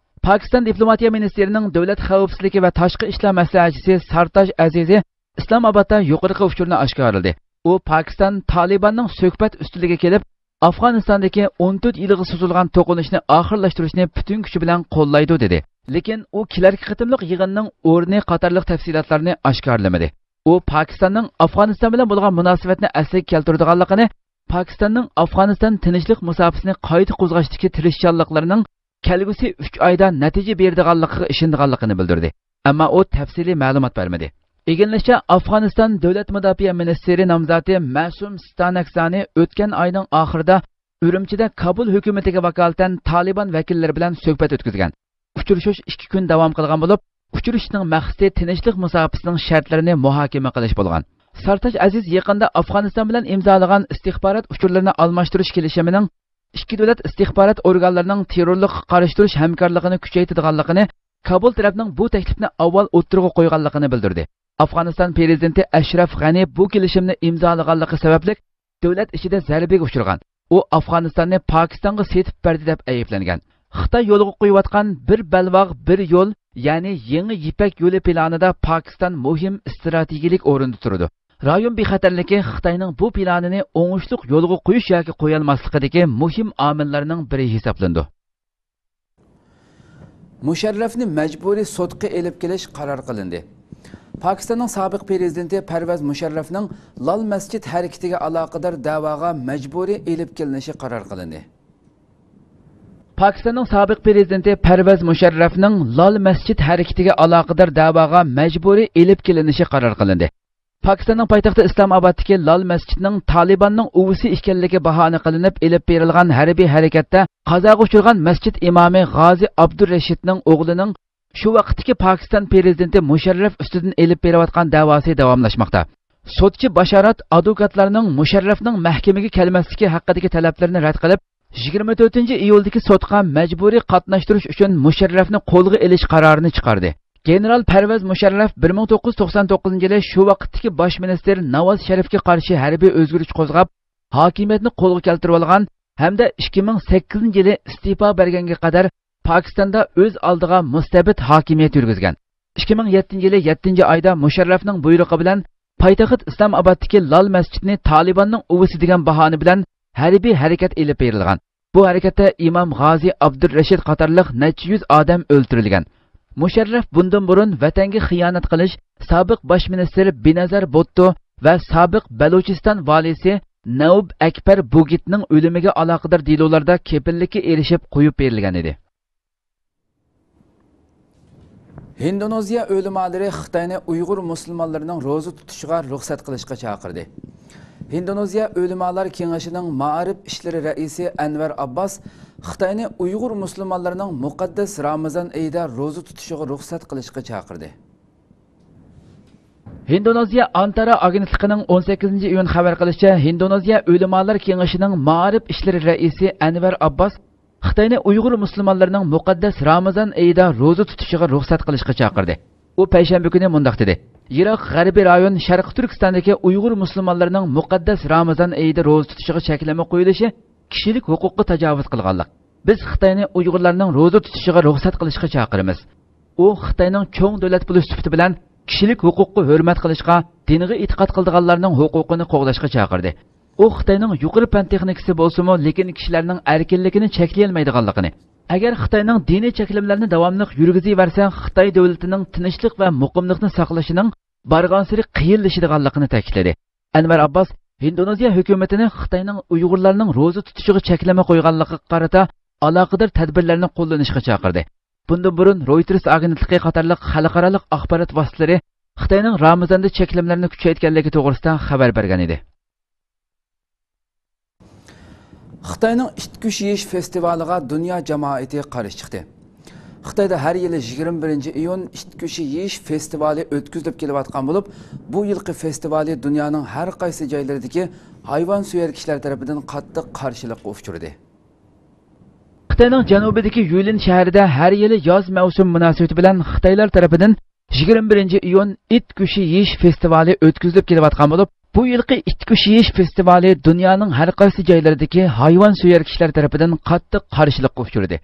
پاكىستان دىپلوماتىيە مىنىستىرىنىڭ دۆلەت خەۋپسىزلىكى ۋە تاشقى ئىشلار مەسلىھەتچىسى سارتاش ئەزىزى ئىسلامئابادتا يۇقىرىقى ئۇچۇرنى ئاشكارىلىدى. ئۇ پاكىستان تالىباننىڭ سۆھبەت ئۈستىلىگە كېلىپ، ئافغانىستاندىكى ئون تۆت يىلغا سوزۇلغان توقۇنۇشنى ئاخىرلاشتۇرۇشنى پۈتۈن كۈچى بىلەن قوللايدۇ، دېدى. لېكىن ئۇ كېلەركى قېتىملىق يىغىننىڭ ئورنى قاتارلىق تەپسىلاتلارنى ئاشكارىلىمىدى. ئۇ پاكىستاننىڭ ئافغانىستان بىلەن بولغان مۇناسىۋەتنى ئەسلىگە كەلتۈرىدىغانلىقىنى، پاكىستاننىڭ ئافغانىستان تىنچلىق مۇساپىسىنى قايتا قوزغاشتىكى تىرىشچانلىقلىرىنىڭ كەلگۈسى ئۈچ ئايدا نەتىجە بېرىدىغانلىقىغا ئىشىنىدىغانلىقىنى بىلدۈردى. ئەمما ئۇ تەپسىلىي مەلۇمات بەرمىدى. ئىگىلىنىشىچە، ئافغانىستان دۆلەت مۇداپىئە مىنىستىرى نامزاتى مەسۇم ستانەكزانى ئۆتكەن ئاينىڭ ئاخىرىدا ئۈرۈمچىدە كابۇل ھۆكۈمىتىگە ۋاكالىتەن تالىبان ۋەكىللىرى بىلەن سۆھبەت ئۆتكۈزگەن. ئۇچرىشىش ئىككى كۈن داۋام قىلغان بولۇپ، ئۇچرىشىشنىڭ مەقسىتى تىنچلىق مۇساپىسىنىڭ شەرتلىرىنى مۇھاكىمە قىلىش بولغان. سارتاش ئەزىز يېقىندا ئافغانىستان بىلەن ئىمزالىغان ئىستىخبارات ئۇچۇرلىرىنى ئالماشتۇرۇش كېلىشىمىنىڭ ئىككى دۆلەت ئىستىخبارات ئورگانلىرىنىڭ تېررورلۇققا قارشى تۇرۇش ھەمكارلىقىنى كۈچەيتىدىغانلىقىنى، كابۇل تەرەپنىڭ بۇ تەكلىپنى ئاۋۋال ئوتتۇرىغا قويغانلىقىنى بىلدۈردى. ئافغانىستان پىرېزىدېنتى ئەشرەف غەنى بۇ كېلىشىمنى ئىمزالىغانلىقى سەۋەبلىك دۆلەت ئىچىدە زەربىگە ئۇچرىغان. ئۇ ئافغانىستاننى پاكىستانغا سېتىپ بەردى دەپ ئەيىبلەنگەن. خىتاي يولغا قويۇۋاتقان بىر بەلباغ، بىر يول، يەنى يېڭى يىپەك يولى پىلانىدا پاكىستان مۇھىم ئىستراتېگىيەلىك ئورۇندا تۇرىدۇ. رايون بىخەتەرلىكى خىتاينىڭ بۇ پىلانىنى ئوڭۇشلۇق يولغا قويۇش ياكى قويالماسلىقىدىكى مۇھىم ئامىللارنىڭ بىرى ھېسابلىنىدۇ. مۇشەررەفنى مەجبۇرىي سوتقا ئېلىپ كېلىش قارار قىلىندى. پاكىستاننىڭ سابىق پىرېزىدېنتى پەرۋەز مۇشەررەفنىڭ لال مەسچىت ھەرىكىتىگە ئالاقىدار دەۋاغا مەجبۇرىي ئېلىپ كېلىنىشى قارار قىلىندى. پاكىستاننىڭ سابىق پىرېزىدېنتى پەرۋەز مۇشەررەفنىڭ لال مەسچىت ھەرىكىتىگە ئالاقىدار دەۋاغا مەجبۇرىي ئېلىپ كېلىنىشى قارار قىلىندى. پاكىستاننىڭ پايتەختى ئىسلامئابادتىكى لال مەسچىتنىڭ تالىباننىڭ ئۇۋىسى ئىكەنلىكى باھانە قىلىنىپ ئېلىپ بېرىلغان ھەربىي ھەرىكەتتە قازاغا ئۇچرىغان مەسچىت ئىمامى غازى ئابدۇرېشىتنىڭ ئوغلىنىڭ شۇ ۋاقىتتىكى پاكىستان پىرېزىدېنتى مۇشەررەف ئۈستىدىن ئېلىپ بېرىۋاتقان دەۋاسى داۋاملاشماقتا. سوتچى باشارات ئادۋوكاتلارنىڭ مۇشەررەفنىڭ مەھكىمىگە كەلمەسلىكى ھەققىدىكى تەلەپلىرىنى رەت قىلىپ، يىگىرمە تۆتىنچى ئىيۇلدىكى سوتقا مەجبۇرىي قاتناشتۇرۇش ئۈچۈن مۇشەررەفنى قولغا ئېلىش قارارىنى چىقاردى. گېنېرال پەرۋەز مۇشەررەف بىر مىڭ توققۇز يۈز توقسان توققۇزىنچى يىلى شۇ ۋاقىتتىكى باش مىنىستىر ناۋاز شەرىپكە قارشى ھەربىي ئۆزگىرىش قوزغاپ، ھاكىمىيەتنى قولغا كەلتۈرۈۋالغان ھەمدە ئىككى مىڭ سەككىزىنچى يىلى ئىستېپا بەرگەنگە قەدەر پاكىستاندا ئۆز ئالدىغا مۇستەبىت ھاكىمىيەت يۈرگۈزگەن. ئىككى مىڭ يەتتىنچى يىلى يەتتىنچى ئايدا مۇشەررەفنىڭ بۇيرۇقى بىلەن پايتەخت ئىسلامئابادتىكى لال مەسچىتنى تالىباننىڭ ئۇۋىسى دېگەن باھانە بىلەن ھەربىي ھەرىكەت ئېلىپ بېرىلغان. بۇ ھەرىكەتتە ئىمام غازى ئابدۇررەشىد قاتارلىق نەچچە يۈز ئادەم ئۆلتۈرۈلگەن. مۇشەررەف بۇندىن بۇرۇن ۋەتەنگە خىيانەت قىلىش، سابىق باش مىنىستىر بىنەزەر بوتتو ۋە سابىق بەلۇچىستان ۋالىسى نەۋب ئەكبەر بۇگىتنىڭ ئۆلۈمىگە ئالاقىدار دېلولاردا كېپىللىككە ئېرىشىپ قويۇپ بېرىلگەن ئىدى. ھىندونېزىيە ئۆلىمالىرى خىتاينى ئۇيغۇر مۇسۇلمانلىرىنىڭ روزا تۇتۇشىغا رۇخسەت قىلىشقا چاقىردى. ھىندونېزىيە ئۆلىمالار كېڭىشىنىڭ مائارىپ ئىشلىرى رەئىسى ئەنۋەر ئابباس خىتاينى ئۇيغۇر مۇسۇلمانلىرىنىڭ مۇقەددەس رامىزان ئېيىدا روزا تۇتۇشىغا رۇخسەت قىلىشقا چاقىردى. ھىندونېزىيە ئانتارا ئاگېنتلىقىنىڭ ئون سەككىزىنچى ئىيۇن خەۋەر قىلىشىچە، ھىندونېزىيە ئۆلىمالار كېڭىشىنىڭ مائارىپ ئىشلىرى رەئىسى ئەنۋەر ئابباس خىتاينى ئۇيغۇر مۇسۇلمانلىرىنىڭ مۇقەددەس رامىزان ئېيىدا روزا تۇتۇشىغا رۇخسەت قىلىشقا چاقىردى. ئۇ پەيشەنبە كۈنى مۇنداق دېدى: «ئىراق غەربىي رايون شەرقىي تۈركىستاندىكى ئۇيغۇر مۇسۇلمانلىرىنىڭ مۇقەددەس رامىزان ئېيىدا روزا تۇتۇشىغا چەكلىمە قويۇلۇشى كىشىلىك ھوقۇققا تاجاۋۇز قىلغانلىق. بىز خىتاينى ئۇيغۇرلارنىڭ روزا تۇتۇشىغا رۇخسەت قىلىشقا چاقىرىمىز.» ئۇ خىتاينىڭ چوڭ دۆلەت بولۇش سۈپىتى بىلەن كىشىلىك ھوقۇققا ھۆرمەت قىلىشقا، دىنغا ئېتىقاد قىلىدىغانلارنىڭ ھوقۇقىنى قوغداشقا چاقىردى. ئۇ خىتاينىڭ يۇقىرى پەن تېخنىكىسى بولسىمۇ، لېكىن كىشىلەرنىڭ ئەركىنلىكىنى چەكلىيەلمەيدىغانلىقىنى، ئەگەر خىتاينىڭ دىنىي چەكلىمىلەرنى داۋاملىق يۈرگۈزۈۋەرسە، خىتاي دۆلىتىنىڭ تىنچلىق ۋە مۇقىملىقنى ساقلىشىنىڭ بارغانسېرى قىيىنلىشىدىغانلىقىنى تەكىتلىدى. ئەنۋەر ئابباس ھىندونېزىيە ھۆكۈمىتىنى خىتاينىڭ ئۇيغۇرلارنىڭ روزا تۇتۇشىغا چەكلىمە قويغانلىقىغا قارىتا ئالاقىدار تەدبىرلەرنى قوللىنىشقا چاقىردى. بۇندىن بۇرۇن رويتېرس ئاگېنتلىقى قاتارلىق خەلقئارالىق ئاخبارات ۋاسىتىلىرى خىتاينىڭ رامىزاندا چەكلىمىلەرنى كۈچەيتكەنلىكى توغرىسىدا خەۋەر بەرگەن ئىدى. خىتاينىڭ ئىت گۆشى يېيىش فېستىۋالىغا دۇنيا جامائىتى قارشى چىقتى. خىتايدا ھەر يىلى يىگىرمە بىرىنچى ئىيۇن ئىت گۆشى يېيىش فېستىۋالى ئۆتكۈزۈلۈپ كېلىۋاتقان بولۇپ، بۇ يىلقى فېستىۋالى دۇنيانىڭ ھەر قايسى جايلىرىدىكى ھايۋان سۆيەر كىشىلەر تەرىپىدىن قاتتىق قارشىلىققا ئۇچرىدى. خىتاينىڭ جەنۇبىدىكى يۈلىن شەھىرىدە ھەر يىلى ياز مەۋسۇمى مۇناسىۋىتى بىلەن خىتايلار تەرىپىدىن يىگىرمە بىرىنچى ئىيۇن ئىت گۆشى يېيىش فېستىۋالى ئۆتكۈزۈلۈپ كېلىۋاتقان بولۇپ، بۇ يىلقى ئىت گۆشى يېيىش فېستىۋالى دۇنيانىڭ ھەر قايسى جايلىرىدىكى ھايۋان سۆيەر كىشىلەر تەرىپىدىن قاتتىق قارشىلىققا ئۇچرىدى.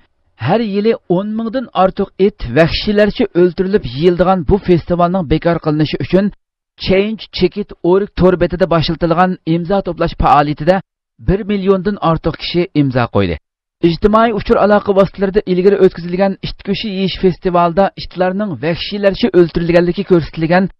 ھەر يىلى ئون مىڭدىن ئارتۇق ئىت ۋەھشىيلەرچە ئۆلتۈرۈلۈپ يېيىلىدىغان بۇ فېستىۋالنىڭ بىكار قىلىنىشى ئۈچۈن Change Check It org تور بېتىدە باشلىتىلغان ئىمزا توپلاش پائالىيىتىدە بىر مىليوندىن ئارتۇق كىشى ئىمزا قويدى. ئىجتىمائىي ئۇچۇر ئالاقە ۋاسىتىلىرىدا ئىلگىرى ئۆتكۈزۈلگەن ئىت گۆشى يېيىش فېستىۋالىدا ئىتلارنىڭ ۋەھشىيلەرچە ئۆلتۈرۈلگەنلىكى كۆرسىتىلگەن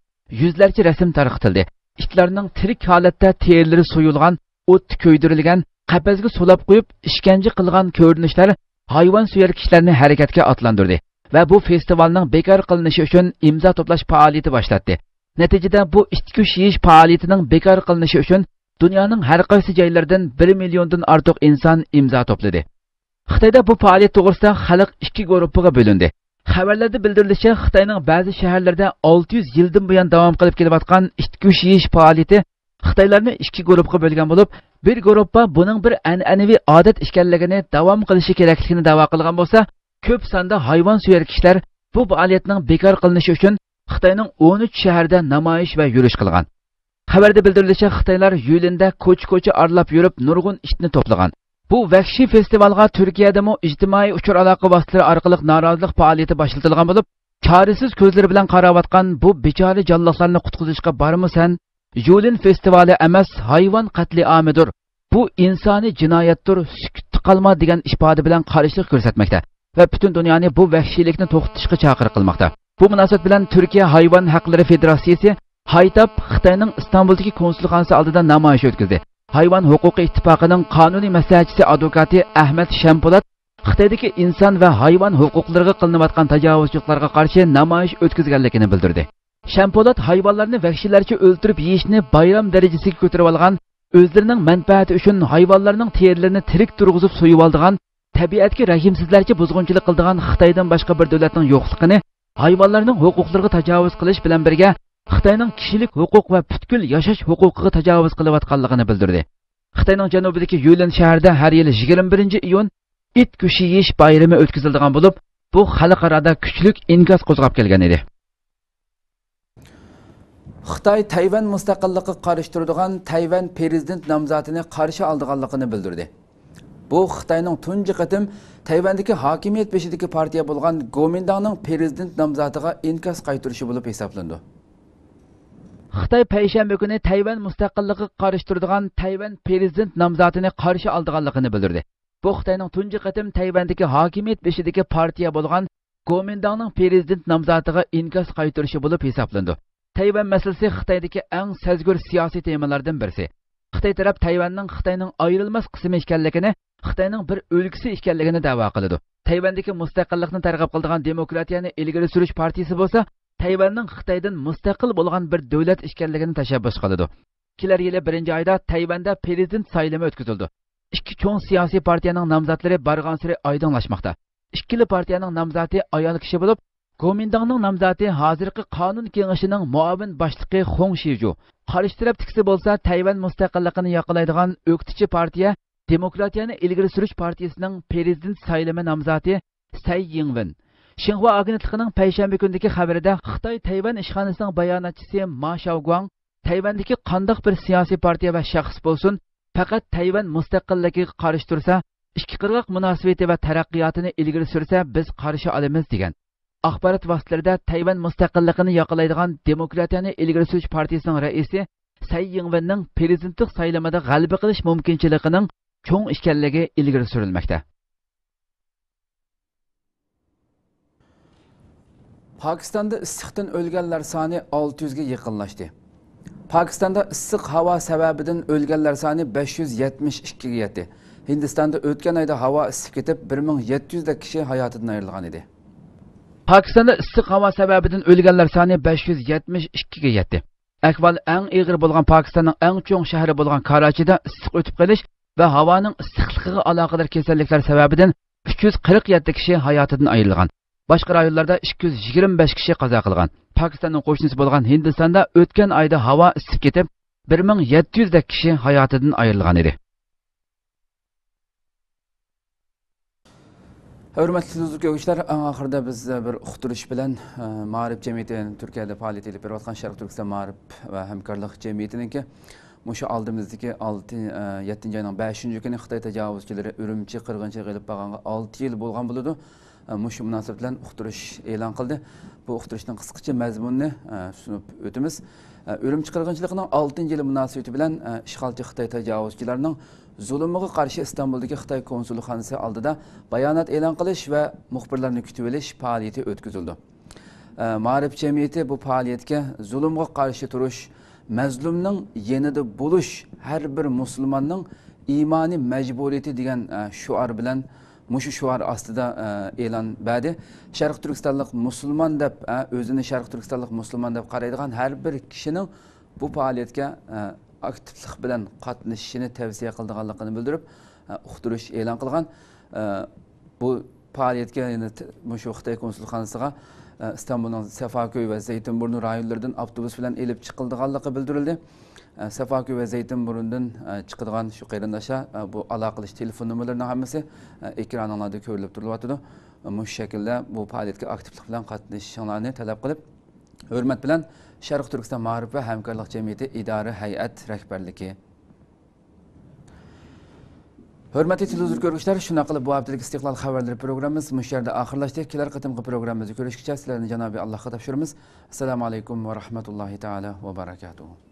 يۈزلەرچە رەسىم تارقىتىلدى. ئىتلارنىڭ تىرىك ھالەتتە تېرىلىرى سويۇلغان، ئوتتا كۆيدۈرۈلگەن، قەپەسكە سولاپ قويۇپ ئىشكەنجە قىلغان كۆرۈنۈشلەر ھايۋان سۆيەر كىشىلەرنى ھەرىكەتكە ئاتلاندۇردى ۋە بۇ فېستىۋالنىڭ بىكار قىلىنىشى ئۈچۈن ئىمزا توپلاش پائالىيىتى باشلاتتى. نەتىجىدە بۇ ئىت گۆشى يېيىش پائالىيىتىنىڭ بىكار قىلىنىشى ئۈچۈن دۇنيانىڭ ھەر قايسى جايلىرىدىن بىر مىليوندىن ئارتۇق ئىنسان ئىمزا توپلىدى. خىتايدا بۇ پائالىيەت توغرىسىدا خەلق ئىككى گۇرۇپپىغا بۆلۈندى. خەۋەرلەردە بىلدۈرۈلۈشىچە، خىتاينىڭ بەزى شەھەرلىرىدە ئالتە يۈز يىلدىن بۇيان داۋام قىلىپ كېلىۋاتقان ئىت گۆشى يېيىش پائالىيىتى خىتايلارنى ئىككى گۇرۇپپىغا بۆلگەن بولۇپ، بىر گۇرۇپپا بۇنىڭ بىر ئەنئەنىۋى ئادەت ئىكەنلىكىنى، داۋام قىلىشى كېرەكلىكىنى دەۋا قىلغان بولسا، كۆپ ساندا ھايۋان سۆيەر كىشىلەر بۇ پائالىيەتنىڭ بىكار قىلىنىشى ئۈچۈن خىتاينىڭ ئون ئۈچ شەھىرىدە نامايىش ۋە يۈرۈش قىلغان. خەۋەردە بىلدۈرۈلۈشىچە، خىتايلار يۈلىندە كوچا-كوچا ئارىلاپ يۈرۈپ، نۇرغۇن ئىتنى توپلىغان. بۇ ۋەھشىي فېستىۋالغا تۈركىيەدىمۇ ئىجتىمائىي ئۇچۇر ئالاقە ۋاسىتىلىرى ئارقىلىق نارازىلىق پائالىيىتى باشلىتىلغان بولۇپ، چارىسىز كۆزلىرى بىلەن قاراۋاتقان بۇ بىچارە جانلىقلارنى قۇتقۇزۇشقا بارمۇ سەن؟ يۇلىن فېستىۋالى ئەمەس، ھايۋان قەتلىئامىدۇر. بۇ ئىنسانىي جىنايەتتۇر، سۈكۈتتە قالما دېگەن ئىپادە بىلەن قارشىلىق كۆرسەتمەكتە ۋە پۈتۈن دۇنيانى بۇ ۋەھشىيلىكنى توختىتىشقا چاقىرىق قىلماقتا. بۇ مۇناسىۋەت بىلەن تۈركىيە ھايۋان ھەقلىرى فېدېراتسىيىسى، ھايتاپ، خىتاينىڭ ئىستانبۇلدىكى كونسۇلخانىسى ئالدىدا نامايىش ئۆتكۈزدى. ھايۋان ھوقۇقى ئىتتىپاقىنىڭ قانۇنىي مەسلىھەتچىسى ئادۋوكاتى ئەھمەد شەمپولات خىتايدىكى ئىنسان ۋە ھايۋان ھوقۇقلىرىغا قىلىنىۋاتقان تاجاۋۇزچىلىقلارغا قارشى نامايىش ئۆتكۈزگەنلىكىنى بىلدۈردى. شەمپولات ھايۋانلارنى ۋەھشىيلەرچە ئۆلتۈرۈپ يېيىشنى بايرام دەرىجىسىگە كۆتۈرۈۋالغان، ئۆزلىرىنىڭ مەنپەئەتى ئۈچۈن ھايۋانلارنىڭ تېرىلىرىنى تىرىك تۇرغۇزۇپ سويۇۋالىدىغان، تەبىئەتكە رەھىمسىزلەرچە بۇزغۇنچىلىق قىلىدىغان خىتايدىن باشقا بىر دۆلەتنىڭ يوقلۇقىنى، ھايۋانلارنىڭ ھوقۇقلىرىغا تاجاۋۇز قىلىش بىلەن بىرگە، خىتاينىڭ كىشىلىك ھوقۇق ۋە پۈتكۈل ياشاش ھوقۇقىغا تاجاۋۇز قىلىۋاتقانلىقىنى بىلدۈردى. خىتاينىڭ جەنۇبىدىكى يۈلىن شەھىرىدە ھەر يىلى يىگىرمە بىرىنچى ئىيۇن ئىت گۆشى يېيىش بايرىمى ئۆتكۈزۈلىدىغان بولۇپ، بۇ خەلقئارادا كۈچلۈك ئىنكاس قوزغاپ كەلگەن ئىدى. خىتاي تەيۋەن مۇستەقىللىقىغا قارشى تۇرىدىغان تەيۋەن پىرېزىدېنت نامزاتىنى قارشى ئالىدىغانلىقىنى بىلدۈردى. بۇ خىتاينىڭ تۇنجى قېتىم تەيۋەندىكى ھاكىمىيەت بېشىدىكى پارتىيە بولغان گومىنداڭنىڭ پىرېزىدېنت نامزاتىغا ئىنكاس قايتۇرۇشى بولۇپ ھېسابلىنىدۇ. خىتاي پەيشەنبە كۈنى تەيۋەن مۇستەقىللىقىغا قارشى تۇرىدىغان تەيۋەن پىرېزىدېنت نامزاتىنى قارشى ئالىدىغانلىقىنى بىلدۈردى. بۇ خىتاينىڭ تۇنجى قېتىم تەيۋەندىكى ھاكىمىيەت بېشىدىكى پارتىيە بولغان گومىنداڭنىڭ پىرېزىدېنت نامزاتىغا ئىنكاس قايتۇرۇشى بولۇپ ھېسابلىنىدۇ. تەيۋەن مەسىلىسى خىتايدىكى ئەڭ سەزگۈر سىياسىي تېمىلاردىن بىرسى. خىتاي تەرەپ تەيۋەننىڭ خىتاينىڭ ئايرىلماس قىسمى ئىكەنلىكىنى، خىتاينىڭ بىر ئۆلكىسى ئىكەنلىكىنى دەۋا قىلىدۇ. تەيۋەندىكى مۇستەقىللىقنى تەرغىب قىلىدىغان دېموكراتىيەنى ئىلگىرى سۈرۈش پارتىيىسى بولسا، تەيۋەننىڭ خىتايدىن مۇستەقىل بولغان بىر دۆلەت ئىكەنلىكىنى تەشەببۇس قىلىدۇ. كېلەر يىلى بىرىنچى ئايدا تەيۋەندە پىرېزىدېنت سايلىمى ئۆتكۈزۈلىدۇ. ئىككى چوڭ سىياسىي پارتىيەنىڭ نامزاتلىرى بارغانسېرى ئايدىڭلاشماقتا. ئىككىلا پارتىيەنىڭ نامزاتى ئايال كىشى بولۇپ، گومىنداڭنىڭ نامزاتى ھازىرقى قانۇن كېڭىشىنىڭ مۇئاۋىن باشلىقى خۇڭ شىجۇ، قارشى تەرەپتىكىسى بولسا تەيۋەن مۇستەقىللىقىنى ياقلايدىغان ئۆكتىچى پارتىيە، دېموكراتىيەنى ئىلگىرى سۈرۈش پارتىيىسىنىڭ پىرېزىدېنت سايلىمى نامزاتى سەي يىڭۋېن. شىنخۇا ئاگېنتلىقىنىڭ پەيشەنبە كۈنىدىكى خەۋىرىدە خىتاي تەيۋەن ئىشخانىسىنىڭ باياناتچىسى ما شاۋگۇاڭ تەيۋەندىكى قانداق بىر سىياسىي پارتىيە ۋە شەخس بولسۇن، پەقەت تەيۋەن مۇستەقىللىقىغا قارشى تۇرسا، ئىككى قىرغاق مۇناسىۋىتى ۋە تەرەققىياتىنى ئىلگىرى سۈرسە، بىز قارشى ئالىمىز، دېگەن. ئاخبارات ۋاسىتىلىرىدە تەيۋەن مۇستەقىللىقىنى ياقىلايدىغان دېموكراتىيەنى ئىلگىرى سۈرۈش پارتىيىسىنىڭ رەئىسى سەي يىڭۋېننىڭ پرېزىدېنتلىق سايلىمىدا غەلىبە قىلىش مۇمكىنچىلىكىنىڭ چوڭ ئىكەنلىكى ئىلگىرى سۈرۈلمەكتە. پاكىستاندا ئىسسىقتىن ئۆلگەنلەر سانى ئالتە يۈزگە يېقىنلاشتى. پاكىستاندا ئىسسىق ھاۋا سەۋەبىدىن ئۆلگەنلەر سانى بەش يۈز يەتمىش ئىككىگە يەتتى. ھىندىستاندا ئۆتكەن ئايدا ھاۋا ئىسسىپ كېتىپ، بىر مىڭ يەتتە يۈزدەك كىشى ھاياتىدىن ئايرىلغان ئىدى. پاكىستاندا ئىسسىق ھاۋا سەۋەبىدىن ئۆلگەنلەر سانى بەش يۈز يەتمىش ئىككىگە يەتتى. ئەھۋال ئەڭ ئېغىر بولغان پاكىستاننىڭ ئەڭ چوڭ شەھىرى بولغان كاراچىدا ئىسسىق ئۆتۈپ قېلىش ۋە ھاۋانىڭ ئىسسىقلىقىغا ئالاقىدار كېسەللىكلەر سەۋەبىدىن ئۈچ يۈز قىرىق يەتتە كىشى ھاياتىدىن ئايرىلغان. باشقا رايونلاردا ئىككى يۈز يىگىرمە بەش كىشى قازا قىلغان. پاكىستاننىڭ قوشنىسى بولغان ھىندىستاندا ئۆتكەن ئايدا ھاۋا ئىسسىپ كېتىپ، بىر مىڭ يەتتە يۈزدەك كىشى ھاياتىدىن ئايرىلغان ئىدى. ھۆرمەتلىك تېلېۋىزور كۆرگۈچىلەر، ئەڭ ئاخىرىدا بىز بىر ئۇقتۇرۇش بىلەن، ئە، مائارىپ جەمئىيىتى، تۈركىيەدە پائالىيەت ئېلىپ بېرىۋاتقان شەرقىي تۈركىستان مائارىپ ۋە ھەمكارلىق جەمئىيىتىنىڭكى مۇشۇ ئالدىمىزدىكى ئالتە، ئە، يەتتىنچى ئاينىڭ بەشىنچى كۈنى خىتاي تاجاۋۇزچىلىرى ئۈرۈمچى قىرغىنچىلىقى ئېلىپ بارغانغا ئالتە يىل بولغان بولىدۇ. ئە، مۇشۇ مۇناسىۋەت بىلەن ئۇقتۇرۇش ئېلان قىلدى. بۇ ئۇقتۇرۇشنىڭ قىسقىچە مەزمۇنىنى، ئە، سۇنۇپ ئۆتىمىز. ئە، ئۈرۈمچى قىرغىنچىلىقىنىڭ ئالتىنچى يىلى مۇناسىۋىتى بىلەن، ئە، ئىشغالچى خىتاي تاجاۋۇزچىلارنىڭ زۇلۇمىغا قارشى ئىستانبۇلدىكى خىتاي كونسۇلخانىسى ئالدىدا بايانات ئېلان قىلىش ۋە مۇخبىرلارنى كۈتۈۋېلىش پائالىيىتى ئۆتكۈزۈلىدۇ. ئە، مائارىپ جەمئىيىتى بۇ پائالىيەتكە زۇلۇمغا قارشى تۇرۇش، مەزلۇمنىڭ يېنىدا بولۇش ھەر بىر مۇسۇلماننىڭ ئىمانىي مەجبۇرىيىتى دېگەن، ئە، شوئار بىلەن، مۇشۇ شوئار ئاستىدا، ئە، ئېلان بەردى. شەرقىي تۈركىستانلىق مۇسۇلمان دەپ، ئە، ئۆزىنى شەرقىي تۈركىستانلىق مۇسۇلمان دەپ قارايدىغان ھەر بىر كىشىنىڭ بۇ پائالىيەتكە، ئە، ئاكتىپلىق بىلەن قاتنىشىشىنى تەۋسىيە قىلىدىغانلىقىنى بىلدۈرۈپ، ئە، ئۇقتۇرۇش ئېلان قىلغان. ئە، بۇ پائالىيەتكە يەنە ت-، مۇشۇ خىتاي كونسۇلخانىسىغا، ئە، ئىستانبۇلنىڭ سەفاكۆي ۋە زەيتىنبۇرنۇ رايونلىرىدىن ئاپتوبۇس بىلەن ئېلىپ چىقىلىدىغانلىقى بىلدۈرۈلدى. ئە، سەفاكۆي ۋە زەيتىنبۇرنىدىن، ئە، چىقىدىغان شۇ قېرىنداشلار، ئە، بۇ ئالاقىلىشىش تېلېفون نومۇرلىرىنىڭ ھەممىسى، ئە، ئېكرانىڭلاردا كۆرۈلۈپ تۇرۇلۇۋاتىدۇ. مۇشۇ شەكىلدە بۇ پائالىيەتكە ئاكتىپلىق بىلەن قاتنىشىشىڭلارنى تەلەپ قىلىپ، ھۆرمەت بىلەن شەرقىي تۈركىستان مائارىپ ۋە ھەمكارلىق جەمئىيىتى ئىدارە ھەيئەت رەھبەرلىكى. ھۆرمەتلىك تېلېۋىزور كۆرگۈچىلەر، شۇنداق قىلىپ بۇ ھەپتىلىك ئىستىقلال خەۋەرلىرى پروگراممىمىز مۇشۇ يەردە ئاخىرلاشتى. كېلەر قېتىمقى پروگراممىمىزدا كۆرۈشكىچە سىلەرنى جانابى ئاللاھقا تاپشۇرىمىز. ئەسسالامۇ ئەلەيكۇم ۋە رەھمەتۇللاھى تائالا ۋە بەرەكاتۇھۇ.